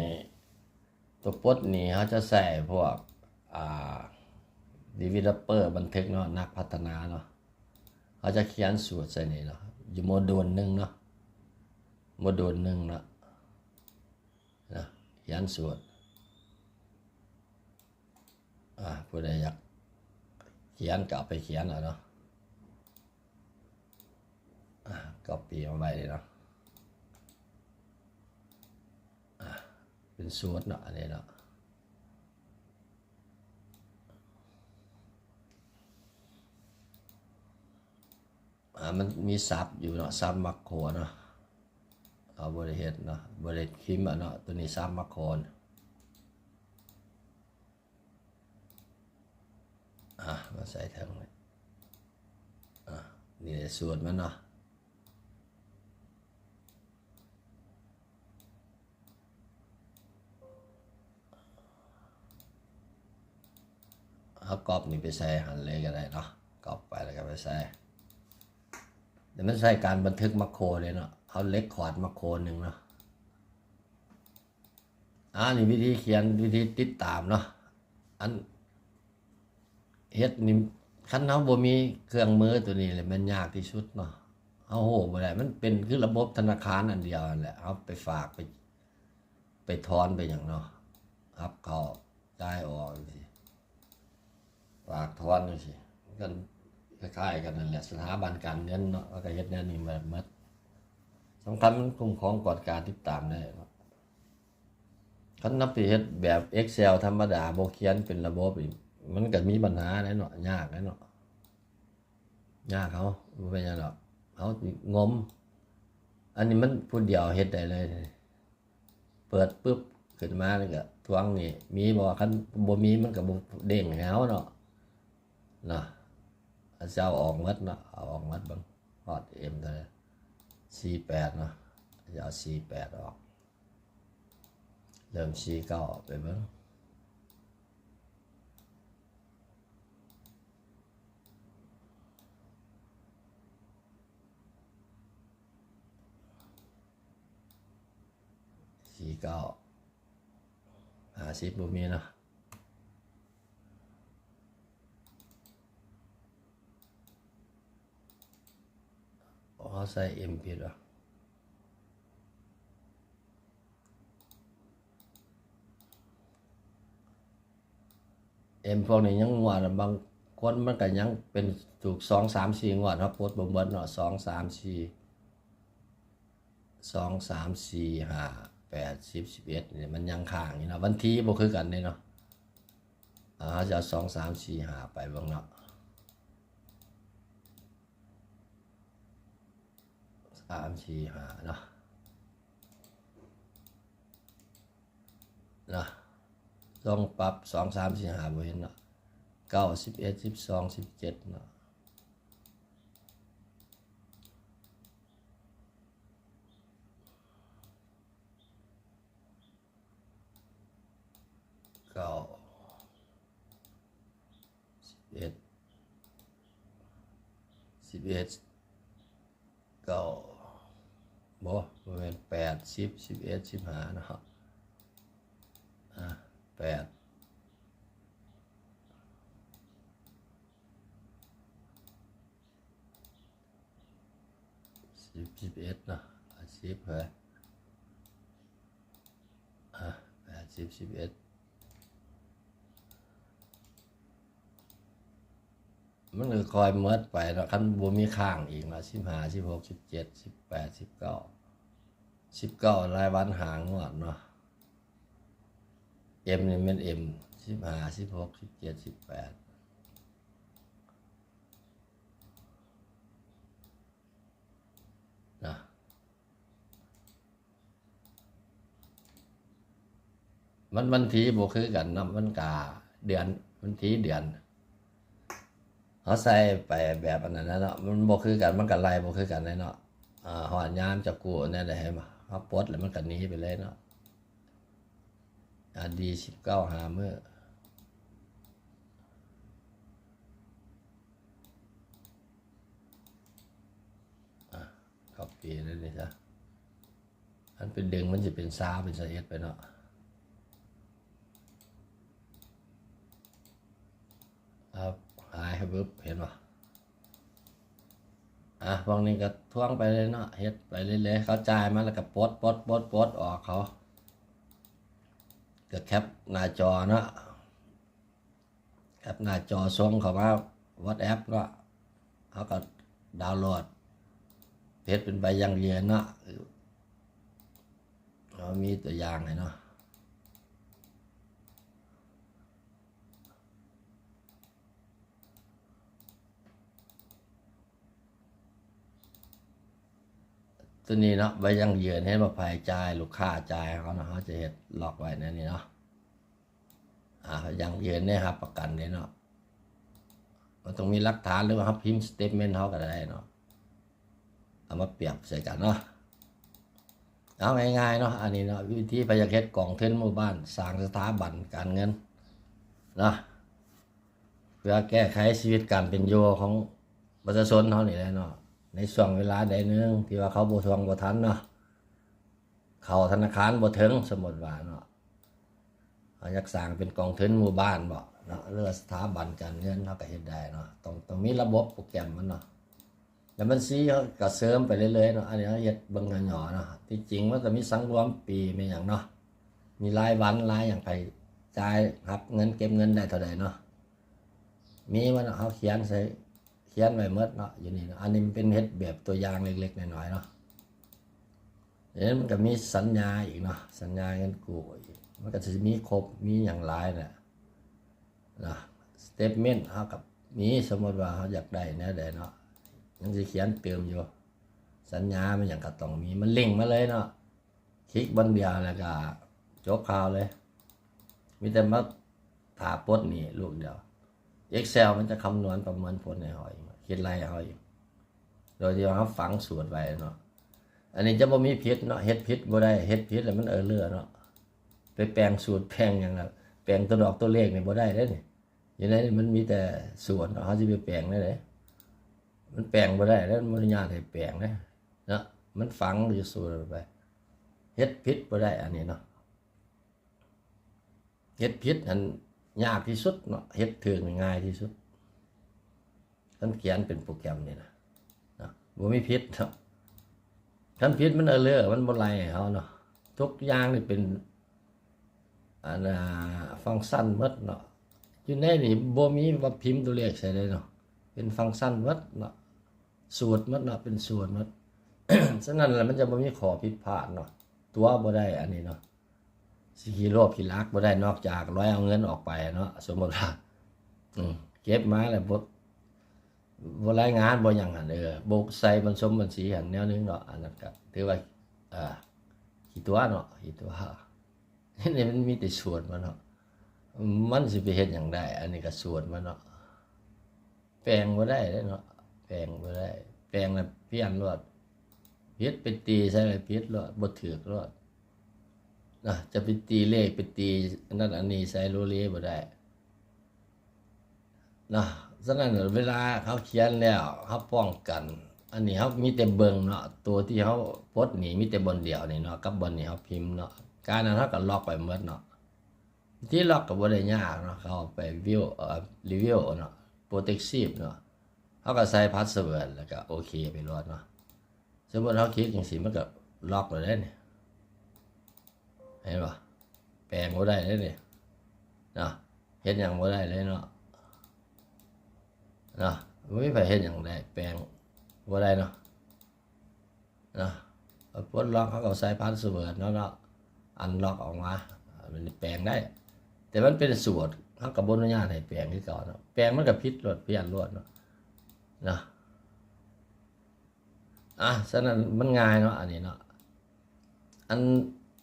ຕົວປົດນີ້ເຮົາຈະໃຊ້ພວກ ອ່າ developer ບັນທຶກເນາະ ນັກພັດທະນາເນາະ ເຮົາຈະຂຽນສູດໃສ່ນີ້ເນາະ ຢູ່ໂມດູນໜຶ່ງເນາະ ໂມດູນໜຶ່ງເນາະ ນະ ຂຽນສູດ ອາ ຜູ້ໃດຢາກຂຽນກໍເອົາໄປຂຽນເອົາເນາະ ອາ ກັອບປີ້ມາໄວ້ເນາະ ອາ ເປັນສູດເນາະ ອັນນີ້ເນາະ ອາ ມັນມີສັບຢູ່ເນາະ ສັບມາໂຄຣເນາະ ເຮົາບໍ່ໄດ້ເຮັດເນາະ ບໍ່ໄດ້ພິມເອົາເນາະ ຕົວນີ້ສັບມາໂຄຣ ອາ ມາໃສ່ເທິງນີ້ ອາ ນີ້ແຫຼະສູດມັນເນາະ ເຮົາກັອບນີ້ໄປໃສ່ຫັ້ນເລີຍກໍໄດ້ເນາະ ກັອບໄປແລ້ວກໍໄປໃສ່ ແຕ່ມັນໃຊ້ການບັນທຶກມາໂຄຣເລີຍເນາະ ເຮົາເລັກຄອດມາໂຄຣໜຶ່ງເນາະ ອາ ນີ້ວິທີຂຽນ ວິທີຕິດຕາມເນາະ ອັນເຮັດນີ້ ຄັນເຮົາບໍ່ມີເຄື່ອງມືຕົວນີ້ແຫຼະແມ່ນຍາກທີ່ສຸດເນາະ ເຮົາຮູ້ບໍ່ໄດ້ ມັນເປັນຄືລະບົບທະນາຄານອັນດຽວຫັ້ນແຫຼະ ເຮົາໄປຝາກ ໄປ ໄປຖອນໄປຫຍັງເນາະ ຮັບເຂົ້າຈ່າຍອອກຈັ່ງຊີ້ ຝາກຖອນຈັ່ງຊີ້ ມັນກໍຄ້າຍໆກັນນັ້ນແຫຼະ ສະຖາບັນການເງິນເນາະ ເຂົາກໍເຮັດແນວນີ້ມາໝົດ ສຳຄັນມັນຄຸ້ມຄອງກວດກາຕິດຕາມໄດ້ເນາະ ຄັນນຳໄປເຮັດແບບ Excel ທຳມະດາ ບໍ່ຂຽນເປັນລະບົບນີ້ ມັນກໍມີບັນຫາແຫຼະເນາະ ຍາກແຫຼະເນາະ ຍາກ ເຮົາບໍ່ເປັນຫຍັງດອກ ເຮົາຊິງົມ ອັນນີ້ມັນຜູ້ດຽວເຮັດໄດ້ເລີຍ ເປີດປຶບ ຂຶ້ນມານີ້ກໍທວງນີ້ມີບໍ່? ຄັນບໍ່ມີມັນກໍບໍ່ເດ້ງໃຫ້ເຮົາເນາະ ເນາະ. ເຮົາຊິເອົາອອກໝົດເນາະ ເອົາອອກໝົດເບິ່ງ ຮອດເອັມເທົ່າໃດ? ສີ່ແປດເນາະ ເຮົາຊິເອົາສີ່ແປດອອກ ເລີ່ມສີ່ເກົ້າໄປເບິ່ງ ສີ່ເກົ້າ ຫ້າສິບບໍ່ມີເນາະ. ເຮົາໃສ່ເອັມຜິດຫວາ? ເອັມພວກນີ້ຍັງງວດ ບາງຄົນມັນກໍຍັງເປັນຖືກສອງ ສາມ ສີ່ງວດ ເຮົາປົດບໍ່ໝົດເນາະ ສອງ ສາມ ສີ່ ສອງ ສາມ ສີ່ ຫ້າ ແປດ ສິບ ສິບເອັດ ນີ້ມັນຍັງຄ້າງຢູ່ເນາະ ວັນທີບໍ່ຄືກັນເດ້ເນາະ. ເຮົາຈະເອົາ ສອງ ສາມ ສີ່ ຫ້າ ໄປເບິ່ງເນາະ ສາມ ສີ່ ຫ້າ ເນາະ ເນາະ ລອງປັບ ສອງ ສາມ ສີ່ ຫ້າ ບໍ່ເຫັນເນາະ ເກົ້າ ສິບເອັດ ສິບສອງ ສິບເຈັດ ເນາະ. ເກົ້າ ສິບເອັດ ສິບເອັດ ເກົ້າ ບໍ່ ບໍ່ແມ່ນ ແປດ ສິບ ສິບເອັດ ສິບຫ້າ ເນາະ ອາ ແປດ ສິບ ສິບເອັດ ເນາະ ສິບ ເອີ ອາ ແປດ ສິບ ສິບເອັດ ມັນກໍຄ່ອຍໝົດໄປເນາະ ຄັນບໍ່ມີຄ້າງອີກເນາະ ສິບຫ້າ ສິບຫົກ ສິບເຈັດ ສິບແປດ ສິບເກົ້າ ສິບເກົ້າ ລາຍວັນຫ້າງວດເນາະ ເອັມນີ້ແມ່ນເອັມ ສິບຫ້າ ສິບຫົກ ສິບເຈັດ ສິບແປດ ນະ ມັນວັນທີບໍ່ຄືກັນເນາະ ມັນກະເດືອນ ວັນທີເດືອນ ເຮົາໃສ່ໄປແບບອັນນັ້ນນະເນາະ ມັນບໍ່ຄືກັນ ມັນກະໄລ່ບໍ່ຄືກັນເລີຍເນາະ ອາ ຮອດຍາມຈະກູ້ແນວໃດ ເຮົາປົດແລ້ວມັນກະໜີໄປເລີຍເນາະ ອາ ດີ ສິບເກົ້າ ຫ້າມື້ ອາ ກັອບປີ້ເລີຍນີ້ຊະ ອັນເປັນດຶງມັນຊິເປັນຊາວ ເປັນຊາວເອັດໄປເນາະ ເອົາ ຫາຍໃຫ້ບຶບ ເຫັນບໍ່? ອາ ພວກນີ້ກໍທວງໄປເລີຍເນາະ ເຮັດໄປເລື້ອຍໆ ເຂົາຈ່າຍມາແລ້ວກໍປົດ ປົດ ປົດ ປົດອອກ ເຂົາກໍແຄັບໜ້າຈໍເນາະ ແຄັບໜ້າຈໍສົ່ງເຂົ້າມາ WhatsApp ເນາະ ເຮົາກໍດາວໂຫຼດ ເຮັດເປັນໃບຢັ້ງຢືນເນາະ ເຮົາມີຕົວຢ່າງໃຫ້ເນາະ ຕົວນີ້ເນາະ ໃບຢັ້ງຢືນ ເຫັນບໍ່ ໃຜຈ່າຍ ລູກຄ້າຈ່າຍ ເຮົາເນາະ ເຮົາຈະເຮັດລັອກໄວ້ໃນນີ້ເນາະ ອາ ໃບຢັ້ງຢືນໄດ້ຮັບປະກັນເດ້ເນາະ ມັນຕ້ອງມີຫຼັກຖານ ຫຼືວ່າເຮົາພິມສະເຕດເມັນເຮົາກໍໄດ້ເນາະ ເອົາມາປຽບໃສ່ກັນເນາະ ເອົາງ່າຍໆເນາະ ອັນນີ້ເນາະ ວິທີໃຜຢາກເຮັດກອງທຶນໝູ່ບ້ານ ສ້າງສະຖາບັນການເງິນເນາະ ເພື່ອແກ້ໄຂຊີວິດການເປັນຢູ່ຂອງປະຊາຊົນເຮົານີ້ແຫຼະເນາະ ໃນຊ່ວງເວລາໃດໜຶ່ງທີ່ວ່າເຂົາບໍ່ທວງບໍ່ທັນເນາະ ເຂົ້າທະນາຄານບໍ່ເຖິງ ສົມມຸດວ່າເນາະ ເຮົາຢາກສ້າງເປັນກອງທຶນໝູ່ບ້ານບໍເນາະ ຫຼືວ່າສະຖາບັນການເງິນ ເຮົາກໍເຮັດໄດ້ເນາະ ຕ້ອງ ຕ້ອງມີລະບົບໂປຣແກຣມມັນເນາະ ແລ້ວບັນຊີເຮົາກໍເສີມໄປເລື້ອຍໆເນາະ ອັນນີ້ເຮົາເຮັດເບິ່ງຫຍໍ້ໆເນາະ ທີ່ຈິງມັນກໍມີສັງລວມປີ້ ມີຫຍັງເນາະ ມີລາຍວັນລາຍຫຍັງ ໃຜຈ່າຍ ຮັບເງິນ ເກັບເງິນໄດ້ເທົ່າໃດເນາະ ມີໝົດເນາະ ເຮົາຂຽນໃສ່ ຂຽນໄວ້ໝົດເນາະ ຢູ່ນີ້ເນາະ ອັນນີ້ມັນເປັນເຮັດແບບຕົວຢ່າງເລັກໆນ້ອຍໆເນາະ ເອີ ມັນກໍມີສັນຍາອີກເນາະ ສັນຍາເງິນກູ້ອີກ ມັນກໍຊິມີຄົບ ມີຫຍັງຫຼາຍແຫຼະເນາະ ສະເຕດເມັນເຮົາກໍມີ ສົມມຸດວ່າເຮົາຢາກໄດ້ແນວໃດເນາະ ຍັງຊິຂຽນຕື່ມຢູ່ ສັນຍາມັນຫຍັງກໍຕ້ອງມີ ມັນລິງມາເລີຍເນາະ ຄລິກບ່ອນດຽວແລ້ວກໍ ຈົບຂ່າວເລີຍ. ມີແຕ່ມາຖ້າປົດໜີ້ລູກດຽວ. ເອັກເຊວມັນຈະຄຳນວນປະເມີນຜົນໃຫ້ເຮົາເອງ, ຄິດໄລ່ໃຫ້ເຮົາເອງ ໂດຍທີ່ວ່າເຮົາຝັງສູດໄວ້ເນາະ. ອັນນີ້ຈະບໍ່ມີຜິດເນາະ, ເຮັດຜິດບໍ່ໄດ້, ເຮັດຜິດແລ້ວມັນເອີເຣີເນາະ. ໄປແປງສູດແປງຫຍັງລະ ແປງຕົວດອກຕົວເລກນີ້ບໍ່ໄດ້ເດ້ນີ້. ຢູ່ໃນນີ້ມັນມີແຕ່ສູດເນາະ, ເຮົາຊິໄປແປງໄດ້ໃດ? ມັນແປງບໍ່ໄດ້ເດ້, ມັນບໍ່ອະນຸຍາດໃຫ້ແປງເດ້ເນາະ, ມັນຝັງຢູ່ສູດໄປ. ເຮັດຜິດບໍ່ໄດ້ອັນນີ້ເນາະ. ເຮັດຜິດຫັ້ນຍາກທີ່ສຸດເນາະ, ເຮັດຖືກນີ້ງ່າຍທີ່ສຸດ. ຄັນຂຽນເປັນໂປຣແກຣມນີ້ນະ ນະ ບໍ່ມີຜິດເນາະ. ຄັນຜິດມັນເອີເຣີ ມັນບໍ່ໄລ່ໃຫ້ເຮົາເນາະ. ທຸກຢ່າງນີ້ເປັນ ອັນ ອ່າ ຟັງຊັນໝົດເນາະ. ຢູ່ໃນນີ້ບໍ່ມີວ່າພິມຕົວເລກໃສ່ເລີຍເນາະ, ເປັນຟັງຊັນໝົດເນາະ, ສູດໝົດເນາະ, ເປັນສູດໝົດ. ສະນັ້ນລະມັນຈະບໍ່ມີຂໍ້ຜິດພາດເນາະ, ຕົວະບໍ່ໄດ້ອັນນີ້ເນາະ. ຊິຂີ້ໂລບຂີ້ລັກບໍ່ໄດ້ ນອກຈາກລອຍເອົາເງິນອອກໄປເນາະ. ສົມມຸດວ່າ ອືມ ເກັບມາແລ້ວບໍ່ ບໍ່ລາຍງານ ບໍ່ຫຍັງຫັ້ນ ເອີ ບໍ່ໃສ່ບັນຊົງບັນຊີຫັ້ນແນວໜຶ່ງເນາະ, ອັນນັ້ນກະຖືວ່າ ເອີ ຂີ້ຕົວະເນາະ, ຂີ້ຕົວະ. ນີ້ມັນມີແຕ່ສູດມັນເນາະ, ມັນຊິໄປເຮັດຫຍັງໄດ້? ອັນນີ້ກະສູດມັນເນາະ. ແປງບໍ່ໄດ້ເດ້ເນາະ, ແປງບໍ່ໄດ້. ແປງລະພຽນໂລດ, ຜິດໄປຕີໃສ່ລະຜິດໂລດ, ບໍ່ຖືກໂລດນະ. ຈະໄປຕີເລກ ໄປຕີອັນນັ້ນອັນນີ້ໃສ່ໂລເລບໍ່ໄດ້ນະ. ສະນັ້ນເວລາເຮົາຂຽນແລ້ວ ເຮົາປ້ອງກັນ, ອັນນີ້ເຮົາມີແຕ່ເບິ່ງເນາະ, ໂຕທີ່ເຮົາປົດໜີ້ມີແຕ່ບ່ອນດຽວນີ້ເນາະ ກັບບ່ອນທີ່ເຮົາພິມເນາະ. ການນັ້ນເຮົາກະລັອກໄປໝົດເນາະ. ວິທີລັອກກໍບໍ່ໄດ້ຍາກເນາະ, ເຂົ້າໄປວິວ ເອີ ຣີວິວເນາະ, ໂປຣເຕັກຊີບເນາະ, ເຮົາກໍໃສ່ພາສເວີດ ແລ້ວກໍໂອເຄໄປໂລດເນາະ. ສົມມຸດເຮົາຄລິກຈັ່ງຊີ້ ມັນກໍລັອກແລ້ວເດ້ນີ້ ເຫັນບໍ່? ແປງບໍ່ໄດ້ເດ້ນີ້ເນາະ, ເຮັດຫຍັງບໍ່ໄດ້ເລີຍເນາະ ເນາະ. ບໍ່ມີໃຜເຮັດຫຍັງໄດ້, ແປງບໍ່ໄດ້ເນາະ. ນະ ປົດລັອກ ເຮົາກໍໃສ່ພາສເວີດເນາະ ເນາະ ອັນລັອກອອກມາ ມັນແປງໄດ້, ແຕ່ມັນເປັນສູດ ເຮົາກໍບໍ່ອະນຸຍາດໃຫ້ແປງຄືເກົ່າເນາະ. ແປງມັນກໍຜິດໂລດ ພຽນໂລດເນາະ ນະ. ອາ ສະນັ້ນມັນງ່າຍເນາະ ອັນນີ້ເນາະ. ອັນ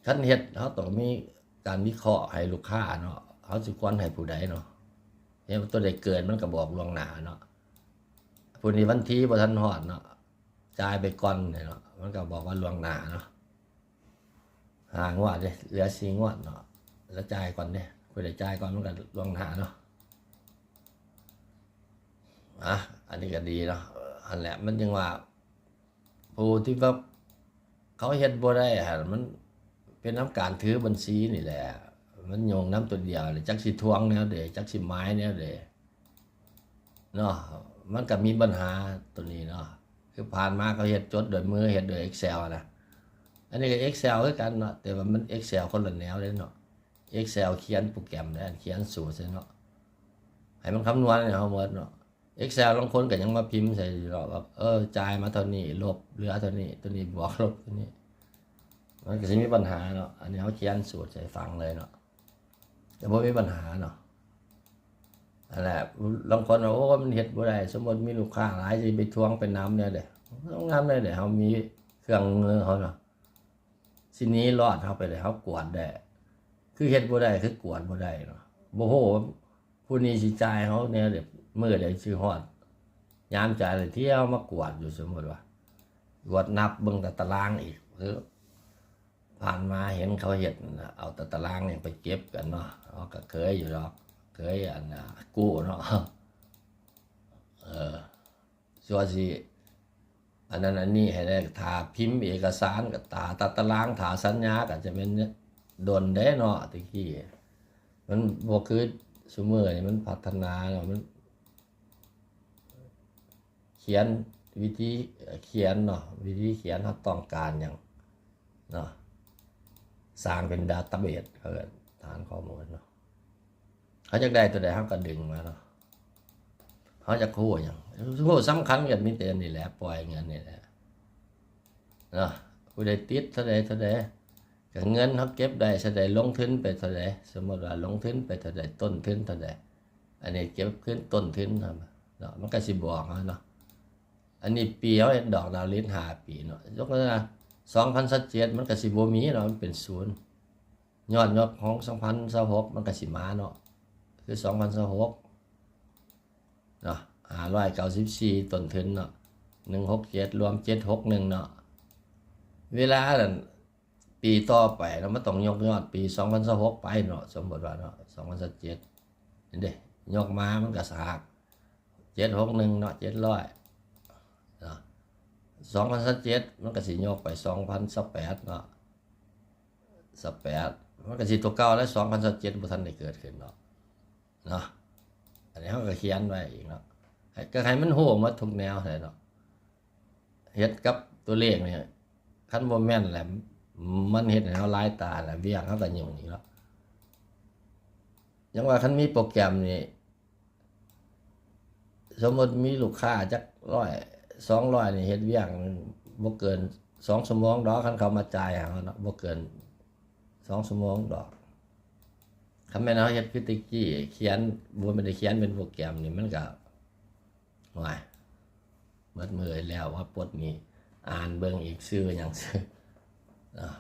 ຄັນເຮັດ ເຮົາຕ້ອງມີການວິເຄາະໃຫ້ລູກຄ້າເນາະ, ເຮົາຊິຄວນໃຫ້ຜູ້ໃດເນາະ. ເຮັດຕົວໃດເກີນ ມັນກໍບອກລ່ວງໜ້າເນາະ, ຜູ້ນີ້ວັນທີບໍ່ທັນຮອດເນາະ ຈ່າຍໄປກ່ອນເນາະ, ມັນກໍບອກວ່າລ່ວງໜ້າເນາະ. ຫ້າງວດເດ້ ເຫຼືອສີ່ງວດເນາະ, ແລ້ວຈ່າຍກ່ອນເດ້, ຜູ້ໃດຈ່າຍກ່ອນມັນກໍລ່ວງໜ້າເນາະ. ອາ ອັນນີ້ກໍດີເນາະ. ອັນແຫຼະ ມັນຈຶ່ງວ່າ ຜູ້ທີ່ວ່າເຂົາເຮັດບໍ່ໄດ້ຫັ້ນ ມັນເປັນນຳການຖືບັນຊີນີ້ແຫຼະ, ມັນໂຍງນຳຕົວດຽວ ຈັກຊິທວງແນວໃດ ຈັກຊິໝາຍແນວໃດ ເນາະ. ມັນກໍມີບັນຫາຕົວນີ້ເນາະ, ຄືຜ່ານມາເຂົາເຮັດຈົດໂດຍມື ເຮັດໂດຍ Excel ນະ. ອັນນີ້ກໍ Excel ຄືກັນເນາະ, ແຕ່ວ່າມັນ Excel ຄົນລະແນວເດ້ເນາະ. Excel ຂຽນໂປຣແກຣມເດ້ ຂຽນສູດໃສ່ເນາະ, ໃຫ້ມັນຄຳນວນໃຫ້ເຮົາໝົດເນາະ. Excel ລາງຄົນກໍຍັງມາພິມໃສ່ຢູ່ເນາະ ວ່າ ເອີ ຈ່າຍມາເທົ່ານີ້ ລົບເຫຼືອເທົ່ານີ້ ຕົວນີ້ບວກລົບຕົວນີ້ ມັນກໍຊິມີບັນຫາເນາະ. ອັນນີ້ເຮົາຂຽນສູດໃສ່ຝັງເລີຍເນາະ ກໍບໍ່ມີບັນຫາເນາະ. ອັນແຫຼະ ລາງຄົນວ່າ ໂອ້ ມັນເຮັດບໍ່ໄດ້, ສົມມຸດມີລູກຄ້າຫຼາຍ ຊິໄປທວງໄປນຳແນວໃດ? ນຳແນວໃດ? ເຮົາມີເຄື່ອງມືເຮົາເນາະ, ຊິໜີລອດເຮົາໄປໄດ້? ເຮົາກວດໄດ້ ຄືເຮັດບໍ່ໄດ້ ຄືກວດບໍ່ໄດ້ເນາະ. ບໍ່ຮູ້ວ່າຜູ້ນີ້ຊິຈ່າຍເຮົາແນວໃດ? ມື້ໃດຊິຮອດຍາມຈ່າຍ ແລ້ວທ່ຽວມາກວດຢູ່. ສົມມຸດວ່າກວດນັບເບິ່ງແຕ່ຕາລາງອີກ ຄື ຜ່ານມາເຫັນເຂົາເຮັດນະ ເອົາແຕ່ຕາລາງນີ້ໄປເກັບກັນເນາະ. ເຮົາກໍເຄີຍຢູ່ດອກ ເຄີຍອັນນ່າກູ້ເນາະ ເອີ ຊົ່ວຊິອັນນັ້ນອັນນີ້ໃຫ້ໄດ້ ຖ້າພິມເອກະສານກໍຖ້າຕາຕະລາງ ຖ້າສັນຍາກໍຈະແມ່ນດົນເດ້ເນາະ. ແຕ່ກີ້ມັນບໍ່ຄືຊຸມື້ນີ້ ມັນພັດທະນາເນາະ, ມັນ ຂຽນ ວິທີຂຽນເນາະ, ວິທີຂຽນເຮົາຕ້ອງການຫຍັງເນາະ, ສ້າງເປັນ database ເຂົາເອີ້ນ ຖານຂໍ້ມູນເນາະ. ເຮົາຢາກໄດ້ຕົວໃດເຮົາກໍດຶງມາເນາະ, ເຮົາຢາກຮູ້ຫຍັງ ຮູ້ສຳຄັນກໍມີແຕ່ອັນນີ້ແຫຼະ ປ່ອຍເງິນນີ້ແຫຼະເນາະ. ຜູ້ໃດຕິດເທົ່າໃດເທົ່າໃດ ກໍເງິນເຮົາເກັບໄດ້ເທົ່າໃດ ລົງທຶນໄປເທົ່າໃດ, ສົມມຸດວ່າລົງທຶນໄປເທົ່າໃດ ຕົ້ນທຶນເທົ່າໃດ, ອັນນີ້ເກັບຄືນຕົ້ນທຶນເນາະ, ມັນກໍຊິບອກເຮົາເນາະ. ອັນນີ້ປີເຮົາເຮັດດອກດາວລິດຫ້າປີເນາະ, ຍົກຕົວຢ່າງ ສອງພັນຊາວເຈັດ ມັນກໍຊິບໍ່ມີເນາະ, ມັນເປັນສູນ ຍອດຍົກຂອງສອງພັນຊາວຫົກມັນກະຊິມາເນາະ ຄືສອງພັນຊາວຫົກເນາະ ຫ້າຮ້ອຍເກົ້າສິບສີ່ຕົ້ນທຶນເນາະ ໜຶ່ງຫົກເຈັດ ລວມເຈັດຫົກໜຶ່ງເນາະ ເວລານັ້ນ ປີຕໍ່ໄປເນາະ ມັນຕ້ອງຍົກຍອດປີສອງພັນຊາວຫົກໄປເນາະ ສົມມຸດວ່າເນາະ ສອງພັນຊາວເຈັດ ເຫັນເດ້ ຍົກມາມັນກະສະຫັກ ເຈັດຫົກໜຶ່ງເນາະ ເຈັດຮ້ອຍເນາະ ສອງພັນຊາວເຈັດມັນກະຊິຍົກໄປສອງພັນຊາວແປດເນາະ ຊາວແປດ ມັນກະຊິຕົວເກົ່າແຫຼະ ສອງພັນຊາວເຈັດບໍ່ທັນໄດ້ເກີດຂຶ້ນເນາະ ເນາະ ອັນນີ້ເຮົາກະຂຽນໄວ້ອີກເນາະ ໃຫ້ ກະໃຫ້ມັນຮູ້ໝົດທຸກແນວຫັ້ນແຫຼະເນາະ ເຮັດກັບຕົວເລກນີ້ ຄັນບໍ່ແມ່ນແຫຼະ ມັນເຮັດໃຫ້ເຮົາລາຍຕາແຫຼະ ວຽກເຮົາກະຫຍຸ້ງອີກເນາະ ຈັ່ງວ່າຄັນມີໂປຣແກຣມນີ້ ສົມມຸດມີລູກຄ້າຈັກຮ້ອຍ ສອງຮ້ອຍນີ້ ເຮັດວຽກບໍ່ເກີນສອງຊົ່ວໂມງດອກ ຄັນເຂົາມາຈ່າຍໃຫ້ເຮົາເນາະ ບໍ່ເກີນສອງຊົ່ວໂມງດອກ ຄັນແມ່ນເຮົາເຮັດຄືແຕ່ກີ້ ຂຽນ ບໍ່ແມ່ນໄດ້ຂຽນເປັນໂປຣແກຣມນີ້ ມັນກະ ໂອ້ຍ ເບິດມື້ແລ້ວວ່າປົດໜີ້ ອ່ານເບິ່ງອີກຊື່ຫຍັງຊື່ ເນາະ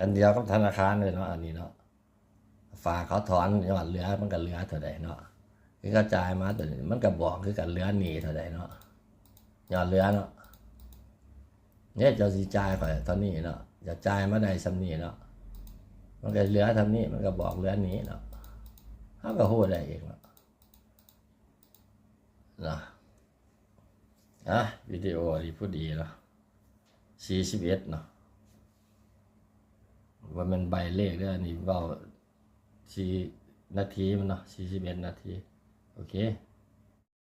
ອັນດຽວກັບທະນາຄານເລີຍເນາະ ອັນນີ້ເນາະ ຝາກເຂົາຖອນຍອດເຫຼືອ ມັນກະເຫຼືອເທົ່າໃດເນາະ ຄືເຂົາຈ່າຍມາໂຕນີ້ ມັນກະບອກຄືກັນເຫຼືອໜີ້ເທົ່າໃດເນາະ ຍອດເຫຼືອເນາະ ເດ້ ເຈົ້າຊິຈ່າຍຂ້ອຍເທົ່ານີ້ເນາະ ເຈົ້າຈ່າຍມາໄດ້ສ່ຳນີ້ເນາະ ມັນກະເຫຼືອສ່ຳນີ້ ມັນກະບອກເຫຼືອໜີ້ເນາະ ເຮົາກະຮູ້ໄດ້ເອງເນາະ ເນາະ ອ່ະ ວິດີໂອນີ້ພໍດີເນາະ ສີ່ສິບເອັດເນາະ ບໍ່ແມ່ນໃບເລກເດີ ອັນນີ້ເວົ້າສີ່ນາທີມັນເນາະ ສີ່ສິບເອັດນາທີ ໂອເຄ.